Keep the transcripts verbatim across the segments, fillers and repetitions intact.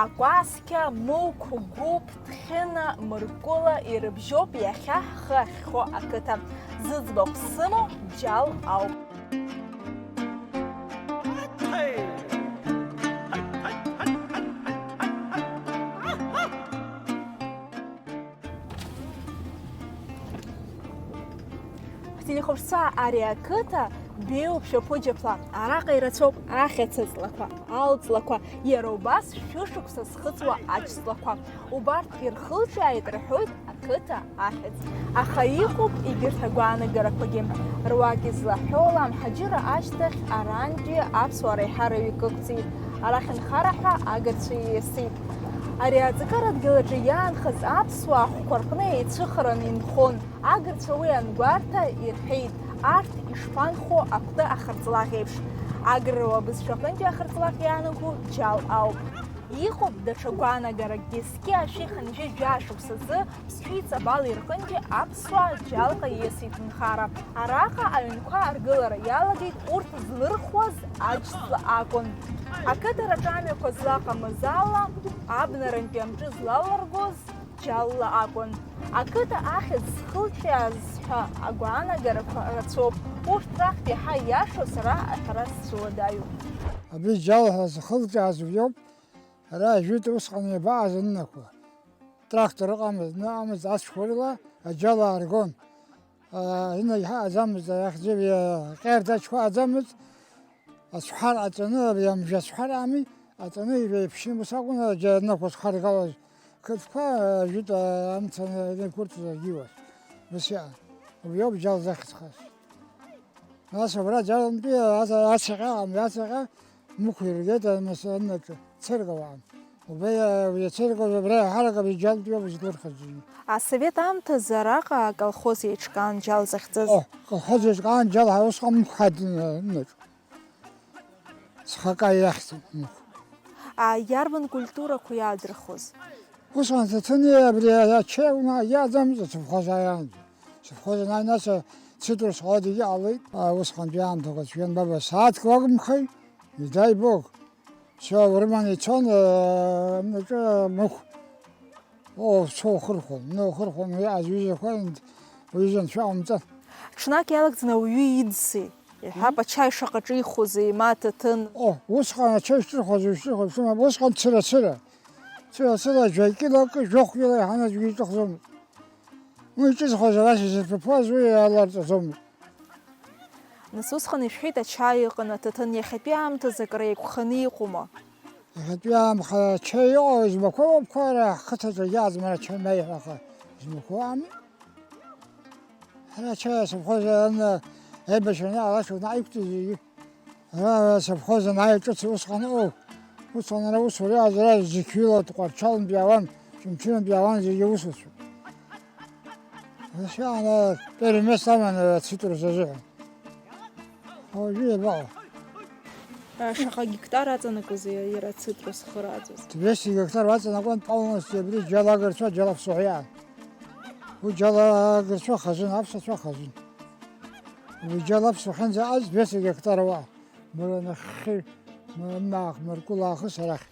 Акәасқьа, Мықә, Гәыԥ, Ҭхьына, Мыркәыла ирыбжьоуп иахьа ҳхы ахьхо ақыҭа. Зыӡбахә сымоу Џьал ауп. Ҳтелехәаԥшцәа, ари ақыҭа беиоуп шәаԥыџьаԥла. Араҟа ирацәоуп ахьаца ҵлақәа, алҵлақәа, иара убас шәышықәса зхыҵуа аџьҵлақәа. Убарҭ ирхылҿиааит рҳәоит ақыҭа ахьӡ. Аха иҟоуп егьырҭ агәаанагарақәагьы. Руак излаҳәо ала, амҳаџьырра ашьҭахь арантәи аԥсуаа реиҳараҩык ықәҵит. Арахь нхара ҳәа агырцәа ииасит. Ари аҵакыра адгьыл аҿы иаанхаз аԥсуаа ахәқәа рҟны еицәыхараны инхон. Агырцәа уи ангәарҭа ирҳәеит, арҭ ишԥанхо акәты ахырҵлаӷь еиԥш. Агрыруа бызшәаҟынтәи ахырҵлаӷь иаанаго Џьал ауп. Иҟоуп даҽа гәаанагаракгьы, зқьи ашәи хынҩажәи жәа шықәсазы Ԥсҳәи Ҵабали рҟынтәи аԥсуаа Џьалҟа ииасит нхара. Араҟа аҩнқәа аргылара иалагеит урҭ злырхуаз аџьҵла акәын. Ақыҭараҿы амҩақәа злаҟамыз ала, абнарантәи амҿы злалыргоз Џьалла акәын. Ақыҭа ахьӡ зхылҿиааз ҳәа агәаанагарақәа рацәоуп. Урҭ раҳҭ иаҳа иашоу сара аҳәара сцәыуадаҩуп. Абри Џьал ҳәа зхылҿиааз уиоуп. Ҳара ажәытә усҟан иабаҟаз аннақәа. Трактор ыҟамызт, ныҟамызт, ацәқәа рыла аџьал ааргон. Аа, ина иҳаҟаӡамызт, ахьӡы-, аҟьарда ачқәа аӡамызт, ацәҳар аҵаны, абри амжә ацәҳар ами, аҵаны иреиԥшны ус акәын аџьа-, аннақәа зхаргалаз. Қырҭқәа, аа, жәытә, аа, амца анеиқәырҵоз агьиуаз. Ус иҟан. Убриоуп Џьал захьӡхаз. Нас абра Џьалынтәи ацаҟьа, ацаҟьа, Мықә иргеит, нас анаҿы церга уаан. Убра, абри ацерга, убра иаҳарак абри Џьалтәи ауп излырхыз зегьы. Асовет аамҭазы араҟа аколхоз еиҿкаан Џьал захьӡыз. О, колхоз еиҿкаан Џьал ҳәа усҟан Мықә ҳадын анаҿ. Схака иахьӡын Мықә. А, иарбан культурақәа иаадырхоз? Усҟан сацәаны абри ачаи уна иаӡамызт асовхоз ааиаанӡа. Асовхоз анааи, нас ацитрус ҟала зегьы ҟалеит. А, усҟантәи аамҭақәа цәгьан баба сааҭк уагымхеи, не дай бог. Все, урыманы ицон, э, анаҿы Мықә. О, все ухырхәон, ну, ухырхәон, уи аӡә ҩызақәа, уҩыза анцәа ҟамҵан. Ҽнак иалагӡаны ауаҩы идзи, иҳәап, ачаи шаҟа ҿихузи, ма аҭаҭын. О, усҟан ачаи шҿырхуаз, ушҿырхуаз, усҟан цыра-цыра. Цыра-цыра, жәа килак, жәохә кила иҳан аӡәгьы иҿыхӡомызт. Уи иҿызхуаз арахь изырҭыԥуаз уи иаларҵаӡомызт. Нас усҟан ишәҳәеит, ачаи ыҟан, аҭаҭын, иахьатәи аамҭазы акыр еиқәханы иҟоума? Иахьатәи аамҭа ачаи иҟоу измақәоу ауп, ара ҳқыҭаҿы иаӡмара ачаи меиҳәаха измақәоу ами. Ҳара ачаи асовхоз аҩны аибашьра анаҟалашоз наҟ иқәҵыз зегьы. Ара асовхоз анааи ҿыц усҟан ыҟоу, усҟан ара усура иааз ара Зқьҩыла, Тҟәарчалнтә иаауан, Чымчынтә иаауан зегьы усуцәа. Ус иааны первое место аман ацитрус азыҳәан. Уажәы иабаҟоу? Шаҟа гектар аҵанакыз иара ацитрус хыраҵаз? Двести гектар аҵанакуан полностью абри Џьал агырцәа, Џьал аԥсуа иаан. Уи Џьал агырцәа хазын, аԥсуацәа хазын. Уи Џьал аԥсуа ахьынӡаҟаз двести гектар ауаа. Мыра нахьхьи, мыра наҟ, Мыркәыла аахыс арахь.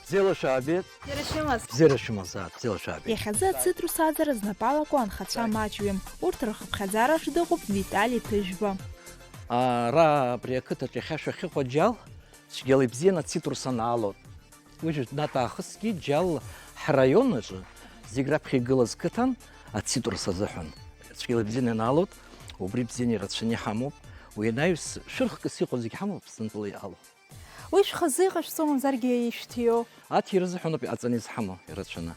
Бзиала шәаабеит. Бзиара шәымаз. Бзиара шәымазаап, бзиала шәаабеит. Иахьазы ацитрус ааӡара знапалаку анхацәа маҷҩым. Урҭ рхыԥхьаӡараҿ дыҟоуп Витали Ҭыжәба. Ара абри ақыҭаҿ иахьа шәахьыҟоу Џьал, цәгьала ибзианы ацитрус анаалоит. Уи жәытәнатә аахысгьы Џьал ҳраион аҿы зегь раԥхьа игылаз қыҭан ацитрус азыҳәан. Цәгьала ибзианы ианаалоит, убри бзианы ирацәаны иҳамоуп. Уи анаҩс шәырхкыс иҟоу зегь ҳамоуп, Аԥсынтәыла иҟало. Уи шәхазы иҟашәҵо, мамзаргьы ишәҭиуо? Аҭира азыҳәаноуп иҟаҵаны изҳамоу ирацәаны.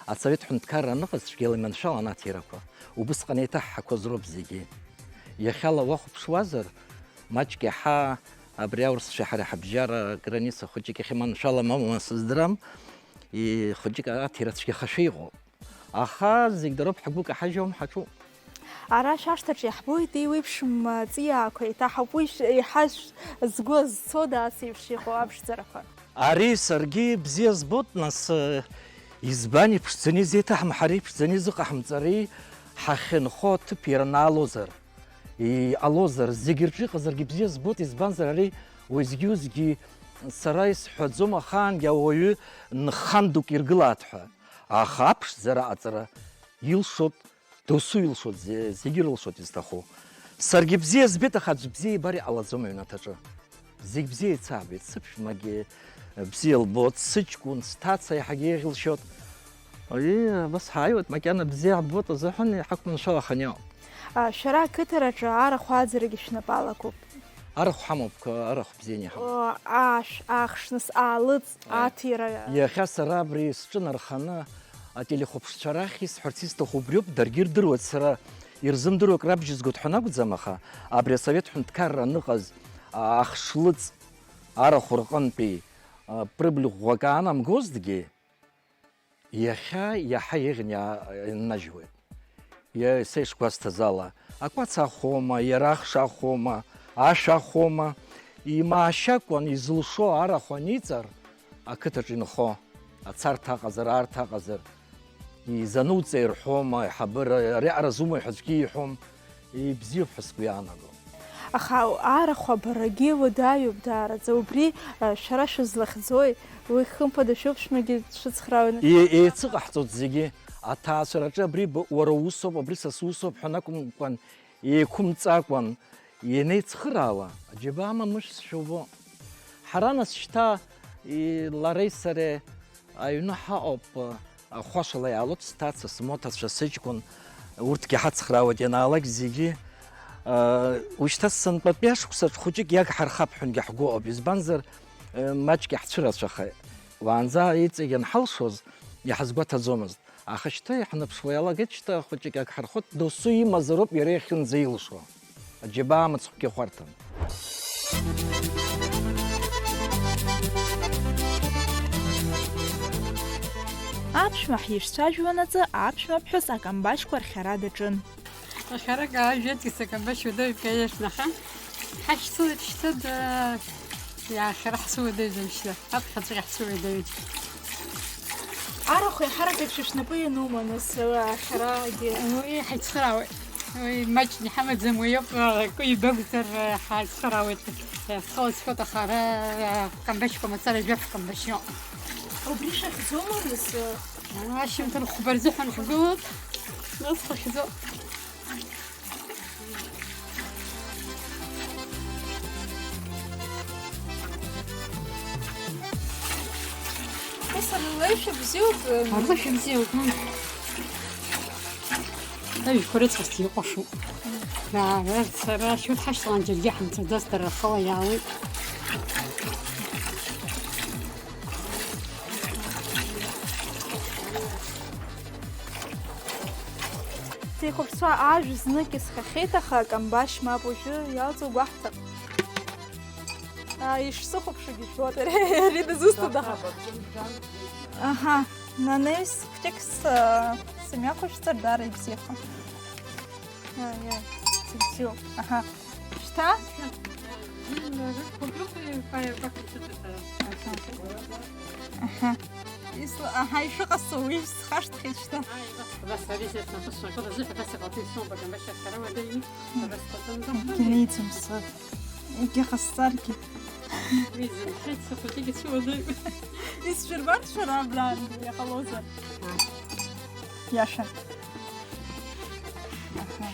Ацовет ҳәынҭқарра аныҟаз цәгьала иманшәалан аҭирақәа. Убысҟан еиҭаҳҳақәаз роуп зегьы. Иахьала уахәаԥшуазар, маҷк иаҳа абри аурысцәеи ҳареи ҳабжьара граница хәыҷык иахьыманшәалам амоума сыздырам, и-, хәыҷык аҭира цәгьахашәа иҟоуп. Аха зегь дароуп, ҳгәы каҳажьуам, ҳаҿуп. Ара шәашҭаҿ иаҳбоит еиуеиԥшым аҵиаақәа, еиҭаҳауп уи шә-, еиҳа шә-, згәы зцо, дас еиԥш иҟоу аԥшӡарақәа. Ари саргьы бзиа збоит, нас, э, избан иԥшӡаны изеиҭаҳмҳари, иԥшӡаны изыҟаҳмҵари, ҳахьынхо аҭыԥ иара наалозар, иҟалозар, зегь рҿы иҟазаргьы бзиа збоит, избанзар ари уеизгьы-уеизгьы Сара исҳәаӡом ахаангьы ауаҩы нхан дук иргылааит ҳәа, аха аԥшӡара аҵара илшоит, досу илшоит, зе-, зегьы ирылшоит изҭаху. Саргьы бзиа збеит, аха аӡә бзиа ибар иҟалаӡом аҩнаҭаҿы. Зегь бзиа еицаабеит, сыԥшәмагьы бзиа лбоит, сыҷкәын, сҭаца иаҳагьы еиӷьылшьоит. Ии, абас ҳааиуеит, макьана бзиа ҳбоит азыҳәан иҳақәманшәалаханы иҟоуп. А, шәара ақыҭараҿы арахә ааӡарагьы шәнапы алакуп. Арахә ҳамоуп, қ-, арахә бзианы иҳамоуп. О, ашә, ахш, нас, аалыҵ, Аи. аҭира. Иахьа сара абри сҿы нарханы ателехәаԥшцәа рахь исҳәарц исҭаху убриоуп, даргьы ирдыруеит, сара ирзымдыруа акы рабжьызгоит ҳәа анакәӡам, аха абри асовет ҳәынҭқарра аныҟаз, а, ахш лыҵ арахә рҟынтәи, а, прыбль ӷәӷәак аанамгозҭгьы, иахьа иаҳа еиӷьны иа-, иннажьуеит. Иа-, са ишгәасҭаз ала, акәац ахәома, иара ахш ахәома, ашә ахәома, имаашьакәан изылшо арахә аниҵар, ақыҭаҿ инхо, ацарҭа аҟазар, арҭ аҟазар, изануҵеи рҳәома, аиҳабыра, ари аразума ҳәа аӡәгьы иҳәом, ибзиоуп ҳәа сгәы иаанаго. Аха арахә абарагьы уадаҩуп даараӡа, убри, а, шәара шәызлахьӡои? Уи хымԥада шәыԥшәмагьы дшәыцхраауеит. Е-, еицыҟаҳҵоит зегьы. Аҭаацәараҿы абри б-, уара уусоуп, абри са сусоуп ҳәа анакәымкәан, еиқәымҵакәан ианеицхыраауа, аџьабаа мамышәсшәа убо. Ҳара нас шьҭа, и-, лареи сареи аҩны ҳаҟоуп, ахәашала иаалоит сҭаца, смоҭацәа, сыҷкәын, урҭгьы ҳацхраауеит, ианаалак зегьы. Ушьҭа сынтәатәи ашықәсаҿ хәыҷык иагҳархап ҳәангьы ҳгәы ыҟоуп, избанзар, маҷк иаҳцәырацәахеит. Уаанӡа иҵегь анҳалшоз иаҳазгәаҭаӡомызт. Аха шьҭа иаҳныԥшуа иалагеит, шьҭа хәыҷык иагҳархоит, досу имазароуп иара иахьынӡаилшо. Аџьабаа мыцхәгьы хәарҭам. Аԥшәма ҳишцәажәонаҵы аԥшәма ԥҳәыс акамбашьқәа рхьара даҿын. Ахьарак аажәытәгьы сакамбашь уадаҩуп, конечно, аха ҳашьцылеит шьҭа да-, иаахьара ҳсуадаҩӡам шьҭа, аԥхьаҵәҟьа ҳсуадаҩӡам. Арахә еиҳарак еиԥш шәнапы ианума, нас, ахьарагьы? Уи ҳаицхыраауеит. Уи маҷны иҳамаӡам, уи ауп, акы ибакәзар, ҳаицхыраауеит. Схала исҳәоит, аха ара, акамбашьқәа мацара жәаф камбашь иоуп. Убри шәахьӡома, нас? Ашьымҭан хәба рзыҳәан ҳгылоуп, нас ҳахьӡоуп. Ус арлеишәа бзиоуп. Арлеишәа бзиоуп, мм. Аҩқәа рыҵас иҟәашуп. Ара, сара шьоур ҳашьҭалан џьаргьы ҳамцаӡац, дара рхала иаауеит. Сеихәаԥшцәа ажә знык исхахьеит, аха акамбашь мап уажәы иалҵуа гәаҳҭап. Аа, ишсыхәаԥшугьы жәбоит, ари, ари дызусҭада? Аҳа, нанеис хәҷык с-, сымҩақәышәҵар, даара ибзиахон. Аиеи, сыбзиоуп. Аҳа. Шьҭа? Аҳа. Исла-, аҳа, ишыҟасҵо уи схашҭхьеит шьҭа. Абас ари зеиԥш анхысшьа акыр азыҳәа абас иҟалҵеит, исымоуп, акамбашь ахьара уадаҩны. Абас ҟаҵаны. Егьа неицымсыр. Егьа ҟасҵаргьы. Уи зынхеит, схәыҷык ицәуадаҩуп. Исшәырбар шәара абраантәи иҟалозар. Иаша. Аха.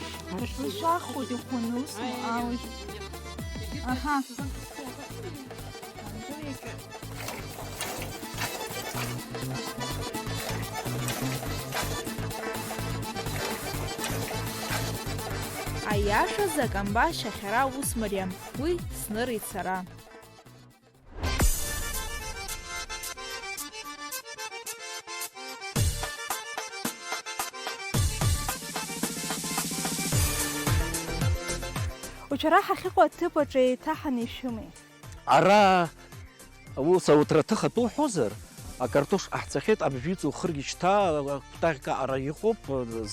Ишахәоит ихәаны ус. Аи, ауаҩ. Аха. Аиашазы, акамбашь ахьара аус мариам, уи снырит сара. Уажәшьҭа ҳахьыҟоу аҭыԥ аҿы еиҭаҳаны ишәымеи? Ара ус ауҭраҭых атәы уҳәозар, акартош ҟаҳҵахьеит, абжәы иҵоу хыргьы шьҭа, кәтаӷьк аҟара иҟоуп,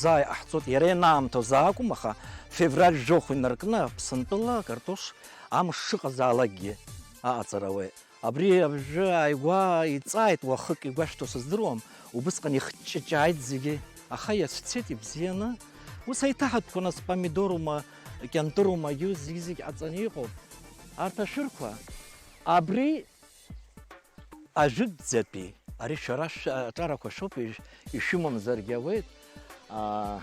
заа иҟаҳҵоит, иара ианаамҭоу заа акәым, аха февраль жәохә инаркны Аԥсынтәыла акартош амш шыҟазаалакгьы аҟаҵара ауеит. Абри абжәы ааигәа иҵааит, уахык игәашәҭо сыздыруам, убысҟан ихыҷҷаҷааит зегьы, аха иацәцеит ибзианы. Ус аиҭаҳатәқәа нас помидорума, кьантырума, иу зегь-зегь ҟаҵаны иҟоуп. Арҭ ашәырқәа, абри, Ажәытәӡатәи, ари шәара шәаҿарақәа шәоуп, иш-, ишәымамзаргьы ауеит, аа,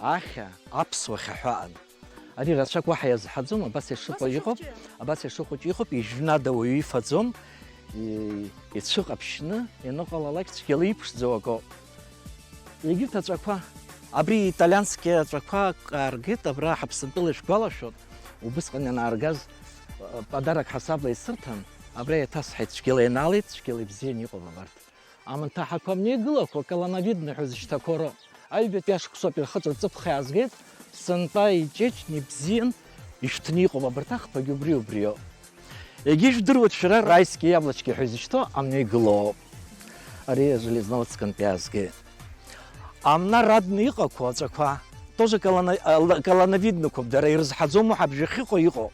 ахьа, аԥсуа хьаҳәаан. Ари рацәак уаҳа иазҳаӡом, абас ишыҟоу Абас иҟоуп, ишыхәҷы. Абас ишыхәҷу иҟоуп, ижәнада уаҩы ифаӡом, и-, ицәыҟаԥшьны ианыҟалалак цәгьала иԥшӡоу акоуп. Егьырҭ аҵәақәа, абри италиански аҵәақәа ааргеит, абра Ҳаԥсынтәыла ишәгәалашәоит, убысҟан ианааргаз, э, подарок ҳасабла исырҭан, абра иаҭасҳаит, цәгьала ианалеит, цәгьала ибзианы иҟоуп абарҭ. Амҭаҳақәа амнеигылақәа колонновидный ҳәа зышьҭақәоу роуп. Аҩбатәи ашықәсоуп ирхыҵәо ҵыԥх иаазгеит, сынтәа иҷыҷны ибзиан ишәҭны иҟоуп, абарҭ ахԥагьы убри-убриоуп. Егьи жәдыруеит шәара, райские яблочки ҳәа изышьҭоу амнеигылоуп. Ари Железноводскантәи иаазгеит. Амна радны иҟақәоу аҵәақәа, тоже колоно-, а, л-, колонновидныйқәоуп, дара ирызҳаӡом уаҳа абжахьы иҟоу иҟоу.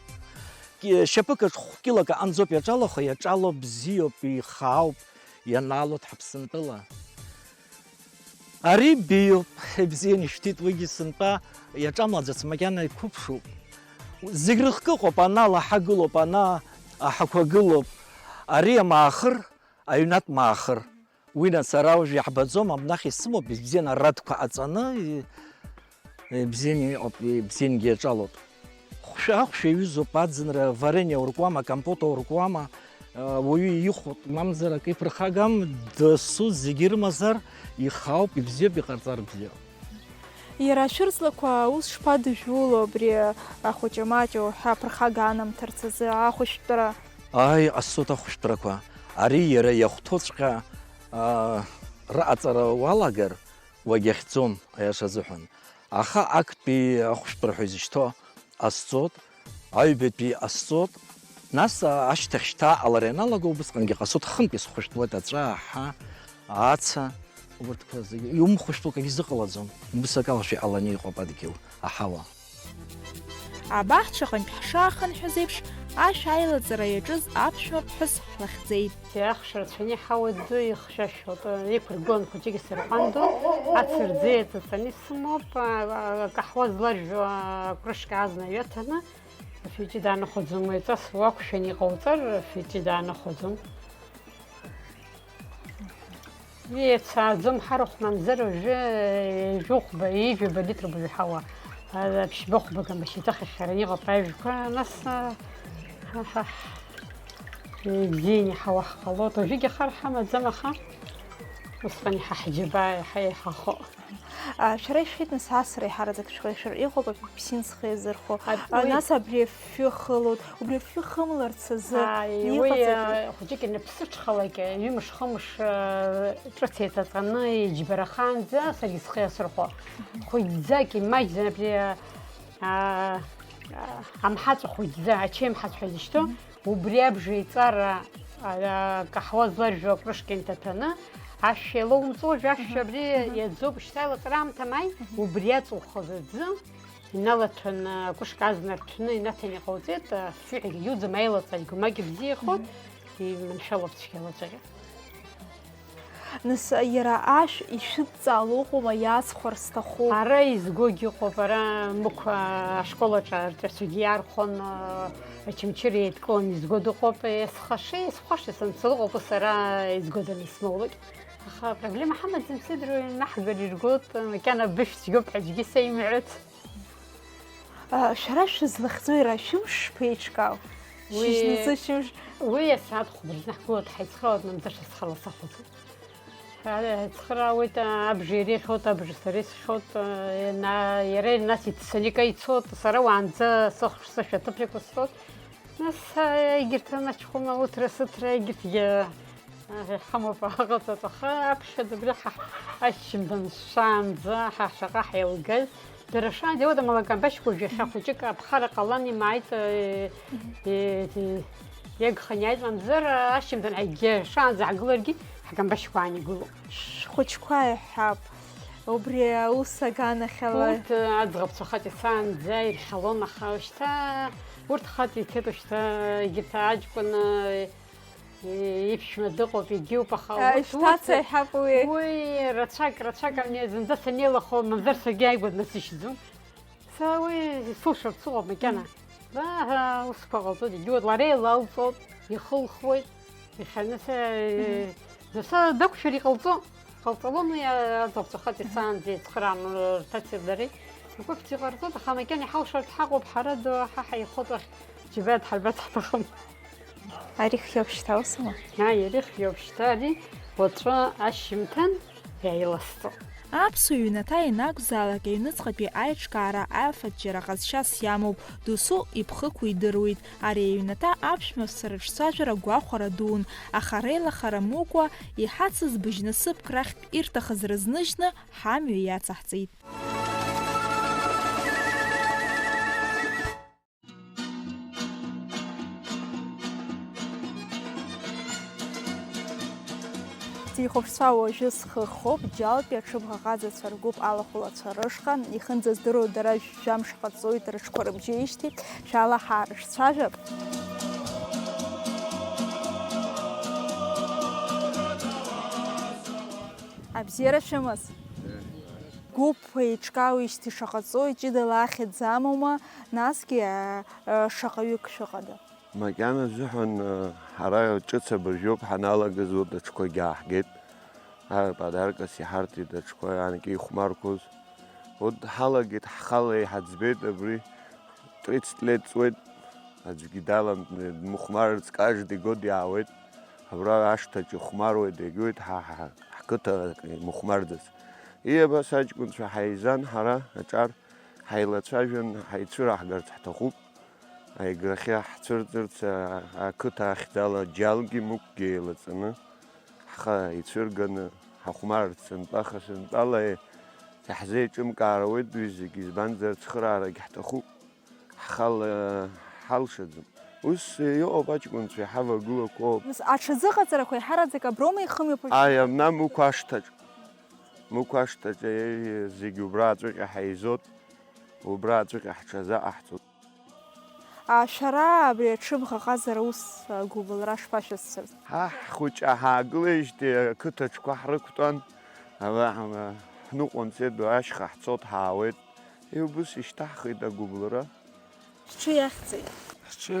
Ки-, шьапык аҿ хә-кьылак аҟанӡоуп иаҿалахо, иаҿало бзиоуп, ихаауп, ианаалоит Ҳаԥсынтәыла. Ари биоуп, ибзианы ишәҭит, уигьы сынтәа иаҿамлаӡац, макьана иқәыԥшуп. Зегь рыхкы ыҟоуп, ана алаҳа гылоуп, ана аҳақәа гылоуп. Ари амаахыр, аҩнатә маахыр. Уи нас ара уажә иаҳбаӡом, абнахь исымоуп, ибзианы арадқәа ҟаҵаны, и-, ибзианы иҟоуп, ибзиангьы иаҿалоуп. Хәшәы-ахәшәы иаҩызоуп аӡынра, варение ауркуама, компот ауркуама, ауаҩы ихәоит, мамзар акы иԥырхагам, дасу зегьы ирымазар, ихаауп, ибзиоуп, иҟарҵар бзиоуп. Иара ашәырҵлақәа аус шԥадыжәуло абри ахәыҷы-маҷу ҳәа аԥырхага анамҭарц азы ахәышәтәра? Ааи, иҟасҵоит ахәышәтәрақәа. Ари иара иахәҭоуҵәҟьа, аа, раҟаҵара уалагар, уагьахьӡом, аиаша азыҳәан. Аха актәи ахәышәтәра ҳәа изышьҭоу ҟасҵоит, аҩбатәи ҟасҵоит, нас, а, ашьҭахь шьҭа аҟалара ианалаго, убысҟангьы ҟасҵоит, хынтә исхәышәтәуеит аҵәа, аҳа, аца, убарҭқәа зегьы. Иумхәышәтәуа акгьы зыҟалаӡом, убыс акалашәа иҟаланы иҟоуп адгьыл, аҳауа. Абаҳчаҟынтә ҳшаахынҳәыз еиԥш, ашә аилаҵара иаҿыз аԥшәма ԥҳәыс ҳлахьӡеит. Ахш рацәаны иҳауа ду ихшәашәоуп, иқәыргылан хәыҷык исырҟәандо, ацырӡы иаҵаҵаны исымоуп, а, а, акаҳуа зларжәуа акрышка азна ҩаҭаны, афҩы ҷыда аныхәаӡом, уаҩҵас уақәшәан иҟауҵар, афҩы ҷыда аныхәаӡом. Иацааӡом, ҳарахә мамзар уажәы, ҩажәи хәба, ҩажәаба литр быжәҳауа, а, ԥшьба хәба гамбашьаҵах ихьараны иҟоуп ажәқәа, нас, а, ҳа, ҳа, ибзианы иҳауа ҳҟалоит. Уажәыгьы ахара ҳамаӡам, аха усҟан иаҳа ҳџьабаа, иаҳа еиҳахо. А, шәара ишәҳәеит, нас, асра еиҳараӡак шәхы-, шәыр-, иҟоуп апепсин зхы иазырхәо. А, А, уи нас абри афҩы хылоит. Убри афҩы хымларц азы Ааи, уи, иҟаҵатәи? А, хәыҷык ианыԥсыҽхалак, ҩымш-хымш, а, ҿыц еиҵаҵаны иџьбарахаанӡа саргьы схы иасырхәо. Хәыҷӡак имаҷӡан абри, а, а, амҳаҵә хәыҷӡа, ачаи мҳаҵә ҳәа изышьҭоу, Мгм. Убри абжа иҵара, а, акаҳуа зларжәуа акрышка инҭаҭәаны, ашә еилоумҵо, уажәы ашә Мгм. абри Мгм. иаӡоуп, шьҭа илаҵара аамҭа мааи, Мгм. убри аҵухыз аӡы иналаҭәаны, акәышк азна рҭәны инаҭан иҟауҵеит, афҩы иуӡам, аилаҵа игәмагь бзиахоит, Мгм. иманшәалоуп цәгьалаҵәҟьа. Нас, иара ашә ишәыдҵаало ыҟоума, иаҵхәар сҭахуп? Ара изгогьы ыҟоуп, ара Мықә ашкол аҿы арҵәацәагьы иаархон, Очамчыра еидкыланы изго дыҟоуп, есхаша, есхәаша санцалыҟоуп, ус ара изго данысмоулак. Аха апроблема ҳамаӡам, сидруаҩ наҳгар иргоит, макьана бышә цәгьоуп ҳәа аӡәгьы сеимҳәац. А, шәара шәызлахьӡо иара шәымш шԥеиҿкаау? Уи, Шьыжьнаҵы шьымш. Уи асааҭ хәба рзы ҳгылоит, ҳаицхраауеит, мамзар схала сахәаӡом. Ҳа-, ҳаицхраауеит, абжа иара ихьоит, абжа сара исхьоит, иана-, иара нас иццаны ика ицоит, сара уаанӡа сыхш-, сышәа аҭыԥ иқәысҵоит. Нас, а, егьырҭ анаҷхәыма, уҭра-сыҭра, егьырҭгьы Ҳамоуп, аҟаҵатәаха аԥхьаӡа абри ҳа, ашьжьымҭан шаанӡа ҳа шаҟа ҳаилгаз, дара шаанӡа иоуам, ала камбашьқәа жәахьа хәыҷык аԥхара ҟалан имааит, э, э, э, иагхан иааит, мамзар ашьжьымҭан ҳаигьы шаанӡа ҳгыларгьы, ҳкамбашьқәа аан игылоуп. Шәхәыҷқәа иҳәап, убри аус аганахьала. Урҭ, э, аӡӷабцәа хаҵа ицаанӡа ирхьалон, аха шьҭа урҭ хаҵа ицеит, шьҭа егьырҭ аҷкәын, э, Иԥшәма дыҟоуп, егьиуп, аха А, урҭ, шьҭаца урҭ, иҳәап уи. Уи рацәак, рацәак ами, зынӡа санеилахо, мамзар саргьы ааигәа днасышьҭӡом. Са уи сылшарц сыҟоуп макьана. Мм. Ааҳа, усқәа ҟалҵоит, егьиуп, лара илалҵуеит, ихылхуеит. Иахьа нас, э, нас дақәшәар иҟалҵо, ҟалҵалон уи, а-, аӡахәҵәа хаҵа исаанӡа ицхырааны рҭацеи дареи. Игәаԥҵәа иҟарҵоит, аха макьана иҳалшартә ҳаҟоуп, ҳара ду ҳа ҳаихоит уахь, џьабаа дҳарбарц ҳҭахым. Ари хиоуп шьҭа, усума? Ааи, ари хиоуп шьҭа, ари уаҵәы ашьжьымҭан иааиласҵо. Аԥсуа ҩнаҭа ианакәзаалак аҩныҵҟатәи аиҿкаара афатә џьара ҟазшьас иамоуп, досу иԥхықәу идыруеит. Ари аҩнаҭа аԥшәмацәа рыҿцәажәара гәахәара дуун, аха реилахара мукәа, иҳацыз быжь насыԥк рахьтә ирҭахыз рызныжьны ҳамҩа иацаҳҵеит. Сихәаԥшцәа уажәы схы хоуп Џьалтәи аҽыбӷаҟазацәа ргәыԥ алахәылацәа рышҟа, ихынӡаздыруа дара жәамш ҟаҵоит рыҽқәа рыбжьеижьҭеи, шәала ҳаарыҿцәажәап. Абзиара шәымаз! Гәыԥ еиҿкаауеижьҭеи шаҟа ҵои, ҷыдала ахьӡ амоума, насгьы, а, а, шаҟаҩык шәыҟада? Макьана азыҳәан, а, ҳара ҿыц абыржәоуп ҳаналагаз, урҭ аҽқәагьы ааҳгеит. А, подаркас иҳарҭеит аҽқәа, анкьа ихәмарқәоз. Урҭ ҳалагеит, ҳхала иҳаӡбеит абри. Тридцать лет ҵуеит, аӡәгьы далам, дмыхәмарырц, каждый год иаауеит. Абра ашҭаҿ ихәмаруеит, иагьуеит ҳа, ҳа, ҳқыҭа имыхәмарӡац. Ии, абас аҷкәынцәа ҳаизан ҳара аҿар, ҳаилацәажәан, ҳаицәыраҳгарц ҳҭахуп. Аиграхьы ҳцәырҵырц, а, ақыҭа ахьӡала џьалгьы мықәгьы еилаҵаны, ҳхы ицәырганы ҳахәмарырц сынтәа, аха сынтәала иаҳзеиҿымкаар ауеит уи зегьы, избанзар, цхыраарагь ҳҭахуп. Ҳхала ҳалшаӡом. Ус иҟоуп аҷкәынцәа иҳавагылақәоуп. Нас аҽазыҟаҵарақәа еиҳараӡак аброума ихымҩаԥу? Аи, абна Мықә ашҭаҿ. Мықә ашҭаҿ, еи, зегь убра аҵәыҟьа ҳаизот, убра аҵәыҟьа ҳҽазаҟаҳҵот. А, шәара абри аҽыбӷаҟазара ус, а, гәыбылра шԥашәызцырц? Ҳа ҳхәыҷы ҳаагылеижьҭеи ақыҭаҿқәа ҳрықәтәан, ала, ала, ҳныҟәон, седо ашьха ҳцот ҳаауеит. Иубыс ишьҭаҳхит агәыбылра. Шәҽы иахьӡеит? Ҳҽы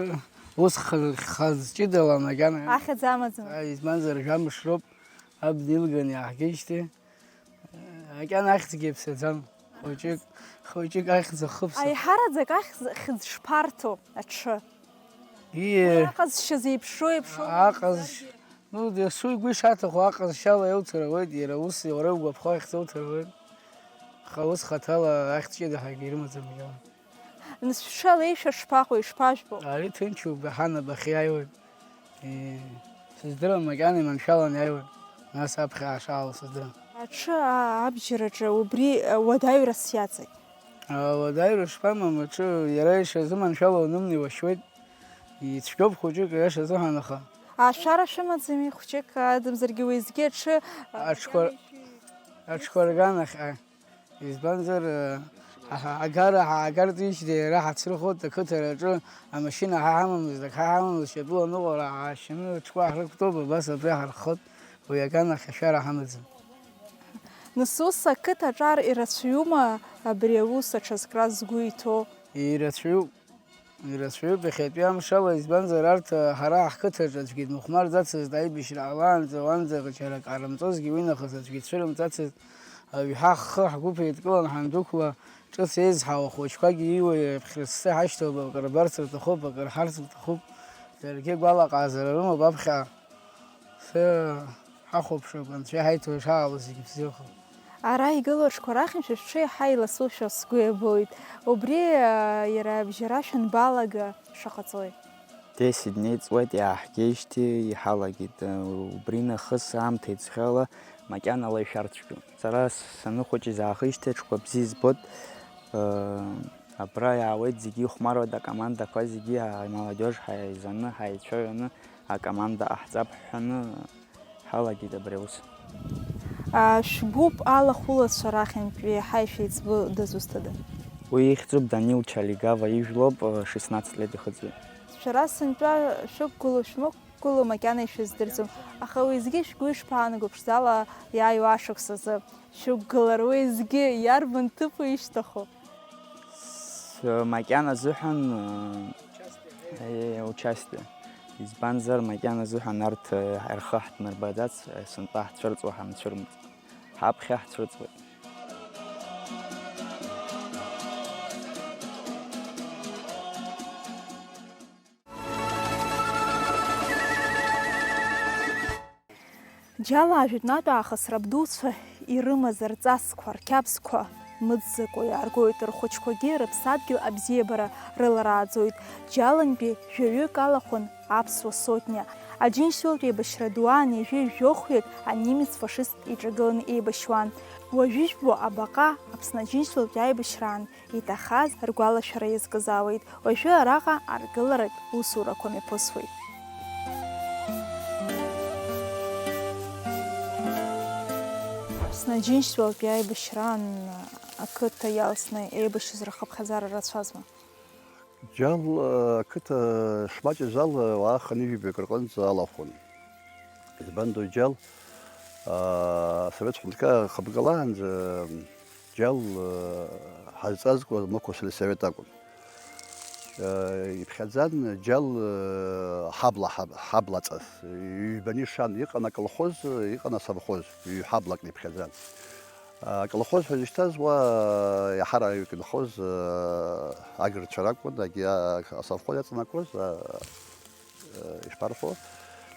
ус х-, хаз ҷыдала макьана. Ахьӡ амаӡам. Аи, избанзар, жәамш роуп, абна илган иааҳгеижьҭеи. Макьана ахьӡгьы иаԥсаӡам. Хәыҷык, хәыҷык ахьӡ ахыԥса. Аиҳараӡак ахьӡ, хьӡ шԥарҭо аҽы? Ие. Уи аҟазшьа зеиԥшроу еиԥшроу. Аҟазшь-, ну, дасу игәы ишаҭаху аҟазшьала иауҭар ауеит, иара ус, уара иугәаԥхо ахьӡ ауҭар ауеит. Аха ус хаҭала ахьӡ ҷыдаҳәагьы ирымаӡам макьана. Нас шәҽы алеишәа шԥаҟоу, ишԥажәбо? Ари ҭынчуп, ҳанап ахьиааиуеит. Е, сыздырам, макьана иманшәалан иааиуеит, нас аԥхьа аашаало сыздырам. Аҽы, а, абџьараҿы убри, а, уадаҩрас иаҵагь? А, уадаҩра шԥамам, аҽы иара иашазы маншәала унымны иуашьуеит. Ицәгьоуп хәыҷык, иашазыҳәан, аха. Ашәара шәымаӡами, хәыҷык адамзаргьы уеизгьы аҽы, а, аҽқәа, макьана ишәи-, аҽқәа рганахь, а. Избанзар, ҳа ҳаагара ҳаагартә ижьҭеи ара ҳацрыхоит ақыҭараҿы, амашьына ҳа ҳамамызт, ак ҳа ҳамамызт, шьапыла аныҟәара ҳаашьаны аҽқәа ҳрықәтәоуп, абас абри ҳарххоит, уи аганахь ашәара ҳамаӡам. Нас ус ақыҭаҿар ирацәаҩума абри аус аҽазкра згәы иҭоу? Ирацәаҩуп. Ирацәаҩуп иахьатәи амшала, избанзар, арҭ, ҳара ҳқыҭаҿ аӡәгьы дмыхәмарӡацызт, аибашьра ҟалаанӡа уанӡа џьара ак ҟарымҵозгьы, уинахыс аӡәгьы дцәырымҵацызт, аҩҳа ҳхы ҳгәы ԥеидкылан ҳандәықәла, ҿыц еизҳауа хәыҷқәакгьы ииуа иаԥхьарссы ҳашьҭоуп, акыр барц рҭахуп, акыр ҳарц рҭахуп, даргьы гәалаҟаазара рымоуп аԥхьаҟа. Ҳахәаԥшып, анцәа иҳаиҭо ишаалоу зегьы бзиахоит. Ара игылоу аҽқәа рахьынтә шәа шәҽы иаҳа иласушәа сгәы иабоит. Убри, а, иара абжьара шәанбалага, шаҟа ҵуеи? Десять днеи ҵуеит иааҳгеижьҭеи иҳалагеит. Убри нахыс аамҭа иҵхьала макьанала ишәарцәгьоуп. Сара саныхәыҷыз аахижьҭеи аҽқәа бзиа избот. Э, абра иаауеит, зегьы ихәмаруеит, акомандақәа зегьы, амолодежь ҳаизаны, ҳаицәажәаны, акоманда ҟаҳҵап ҳҳәаны, ҳалагеит абри аус. А, шәгәыԥ алахәылацәа рахьынтә еиҳа ишәеиҵбу дызусҭада? Уи ихьӡуп Данил Чалигава ижәлоуп, шестнадцать лет ихыҵуеит. Шәара сынтәа шәықәгылоу шәмықәгылоу макьана ишәыздырӡом, аха уеизгьы шәгәы ишԥаанаго ԥшӡала иааиуа ашықәс азы? Шәықәгылар уеизгьы иарбан ҭыԥу ишәҭаху? С-, макьана азыҳәан, э, э, участие. Избанзар, макьаназы ҳәа нарҭ, э, рхы ҳҭмырбаӡац, э, сынтәа ҳцәырҵуа ҳамцәырмҵ, ҳаԥхьа ҳцәырҵуеит. Џьала ажәытәнатә аахыс рабдуцәа ирымаз рҵасқәа, рқьабзқәа мыӡӡакәа иааргоит, рхәыҷқәагьы рыԥсадгьыл абзиабара рыларааӡоит. Џьалантәи жәаҩык алахәын аԥсуа сотниа. Аџьынџьтәылатә еибашьра ду аан ҩажәи жәохәҩык анемец фашист иҿагыланы еибашьуан. Уажәы ижәбо абаҟа Аԥсны Аџьынџьтәылатә аибашьраан иҭахаз ргәалашәара иазкыз ауеит. Уажәы араҟа аргыларатә усурақәа мҩаԥысуеит. Аԥсны Аџьынџьтәылатәи аибашьраан ақыҭа иалсны еибашьыз рхыԥхьаӡара рацәазма? Џьал, э, ақыҭа шмаҷыз ала уаа хынҩажәи жәаҩык рҟынӡа алахәын. Избандои Џьал, а, асовет ҳәынҭқарра хыбгалаанӡа, Џьал, а, ҳазҵазкуаз Мықә асельсовет акәын. А, иԥхьаӡан Џьал, а, ҳабла, ҳаб-, ҳаблаҵас. Ҩбаны ишан, иҟан аколхоз, иҟан асовхоз, ҩ-ҳаблакны иԥхьаӡан. А, аколхоз ҳәа изышьҭаз уа иаҳараҩык инхоз, а, агырцәа ракәын, агьи, а, асовхоз иаҵанакуаз, а, ишԥарҳәо,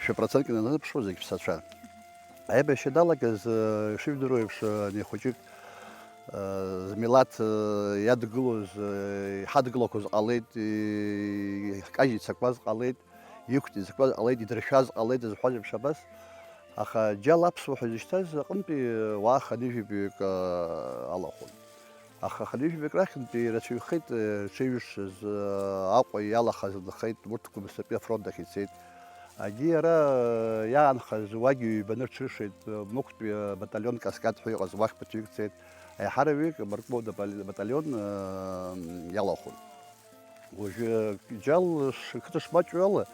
шәи процентк инанарыԥшуа зегь ԥсацәа. Аибашьра далагаз, ишыжәдыруа еиԥш, ани хәыҷык, змилаҭ иадгылоз, иҳадгылақәоз ҟалеит, икажь ицақәаз ҟалеит, иқәтә ицақәаз ҟалеит, идыршәаз ҟалеит зҳәаз еиԥш абас. Аха Џьал аԥсуа ҳәа изышьҭаз аҟынтәи уаа хынҩажәи жәаҩык алахәын. Аха хынҩажәи жәаҩык рахьынтәи ирацәаҩхеит, э, рҽеиҩыршаз, э, Аҟәа иалахаз нхеит, урҭ Гәымсҭатәи афронт ахь ицеит. Агьи ара, э, иаанхаз уагьы ҩбаны рҽыршеит, э, Мықәтәи, э, баталион Каскад ҳәа иҟаз уахь ԥыҭҩык цеит. Аиҳараҩык Маркулов батали-, баталион, э, иалахәын. Уажәы Џьал ш-, қыҭа шмаҷу ала,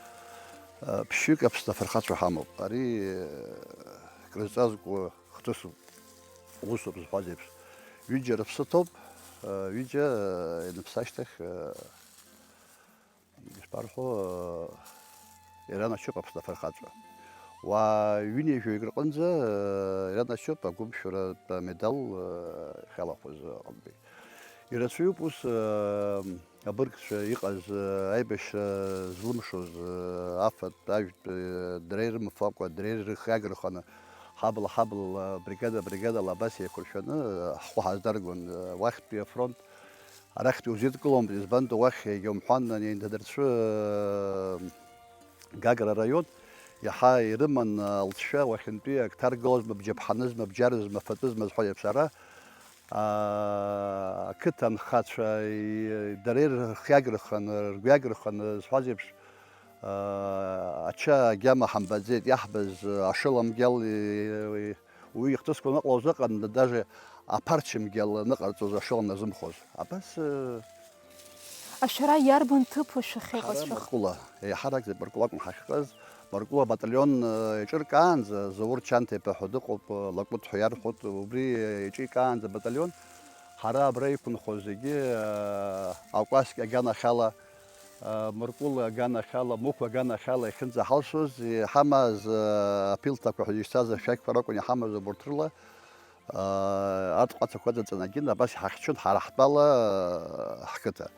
э, ԥшьҩык Аԥсны афырхацәа ҳамоуп. Ари, э, крызҵазкуа хҭысуп. Усоуп зҳәаз еиԥш, ҩыџьа рыԥсы ҭоуп, ҩыџьа ианыԥсы ашьҭахь, ишԥарҳәо, иранашьоуп Аԥсны афырхаҵәҟьа. Уаа ҩынҩажәаҩык рҟынӡа иранашьоуп агәымшәаратә амедал иахьалахәыз аҟынтәи. Ирацәаҩуп ус, абыргцәа иҟаз, аибашьра злымшоз, афатә, ажәтә, дара ирымфакәа, дара ирыхиагырханы, ҳабла-ҳаблала, бригада-бригадала абас еиқәыршәаны, ҳхәы ҳаздаргон, уахьтәи афронт, арахьтәи узидкыломызт, избанду уахь егьаумҳәан, ани анҭадырцәы, Гагра араион, иаҳа ирыман алҵшәа, уахьынтәи ак ҭаргалозма, бџьаԥҳанызма, бџьарызма, фатәызма зҳәо еиԥш, ара, аа, ақыҭа анхацәа, и-, дара ирхиагырханы, ргәиагырханы зҳәаз еиԥш, аа, ача агьама ҳамбаӡеит, иаҳбаз, ашыламгьал, и-, и-, уи ихҭысқәа ныҟалоз ыҟан, даже аԥарчамгьал ныҟарҵоз ашылам назымхоз. Абас, э, Ашәара иарбан ҭыԥу шәахьыҟаз, ҳара шәах- Маркула, еиҳаракӡа Маркула акәын ҳахьыҟаз. Маркула абаталион, э, еиҿыркаанӡа, Заур Чанҭа-иԥа ҳәа дыҟоуп, э, Лакәыт ҳәа иарҳәоит, убри, э, еиҿикаанӡа абаталион, ҳара абра иқәынхоз зегьы, э, акәасқьа аганахьала, э, Маркула аганахьала, Мықә аганахьала иахьынӡаҳалшоз, иҳамаз, э, аԥилҭақәа ҳәа изышьҭаз ашәақьқәа ракәын иҳамаз убурҭ рыла. Арҭ ҟәацақәа ыҵаҵаны агьын абас иҳахьчон ҳара ҳтәала, ҳқыҭа.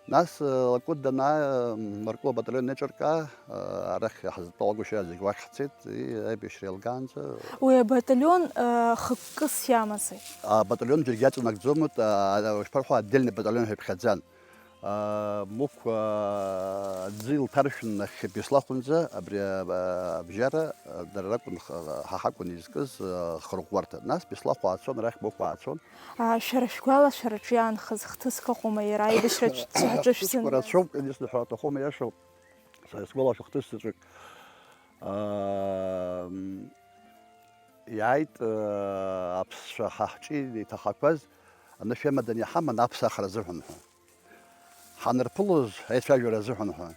Нас, Лакәыт данаа, Маркула баталион неиҿыркаа, арахь ҳзытәалагәышьа зегь уахь ҳцеит, и, аибашьра еилгаанӡа. Уи абаталион, э, хықәкыс иамази? Абаталион џьаргьы иаҵанакӡомызт, а, а, ишԥарҳәо, отдельный батальон ҳәа иԥхьаӡан. Мықә аӡы илҭаршәын нахьхьи Беслахәынӡа абри абжьара дара ракәын, ҳа ҳакәын изкыз ахырӷәӷәарҭа. Нас Беслахә аацон, арахь Мықә аацон. Шәара шәгәалашәараҿы иаанхаз хҭыск ыҟоума иара аибашьраҿы ҳҿышәзын? Хҭысқәа рацәоуп, конечно, ҳәа аҭахума, иашоуп. Са исгәалашәо хҭыс заҵәык. Иааит, э, аԥсшәа ҳа ҳҿы иҭахақәаз, анышә амадан иҳаман аԥсахра азыҳәан ҳәа. Ҳанырԥылоз аицәажәара азыҳәан ҳәа.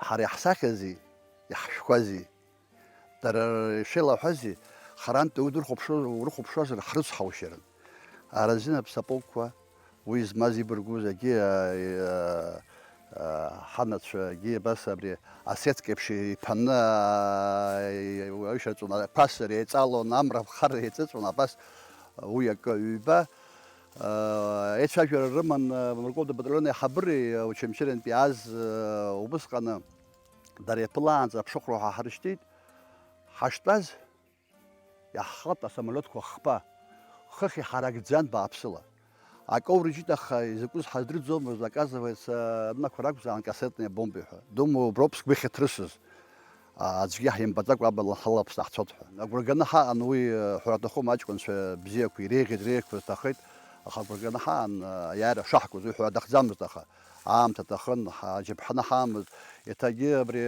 Ҳара иаҳсахьази, иаҳшәқәази, дара ишеилаҳәази, харантә уи дурхәаԥшуа-, урыхәаԥшуазар ҳрыцҳаушьарын. Аразин аԥсапылкқәа, уи змаз ибыргуз агьи, а, а, Ҳанацәагьы абас абри асеҭк еиԥш иԥаны, аа, уаҩшьаҵәҟьон, аԥаса реиҵалон, амра хар еиҵыҵәон, абас уи акы ҩба, аа, еицәажәара рыман, аа, Мыркәыда батальон аиҳабыреи, аа, Очамчырантәи иааз, аа, убысҟаны дара иаԥылаанӡа аԥшыхәра ҳәа ҳарышьҭит. Ҳаштәаз, иаҳхалт асамолиотқәа хԥа, хыхь иҳаракӡан бааԥсыла. Акы аурыжьит, аха изакәыз ҳаздырӡомызт, оказывается, рнақәа ракәзаан кассетные бомбы ҳәа. Думоу, уброуп сгәы ахьыҭрысыз. А, аӡәгьы ҳимбаӡакәа абла ҳалаԥсны ҳцот ҳәа. Агәра ганы ҳаҟан уи, э, ҳәара аҭахума, аҷкәынцәа бзиақәа иреиӷьыз реиӷьқәа рҭахеит, аха агәра ганы ҳаан, э, аиааира шаҳкуаз уи ҳәара аҭахӡамызт, аха аамҭа аҭахын, ҳаџьаԥҳаны ҳаамызт, еиҭагьы абри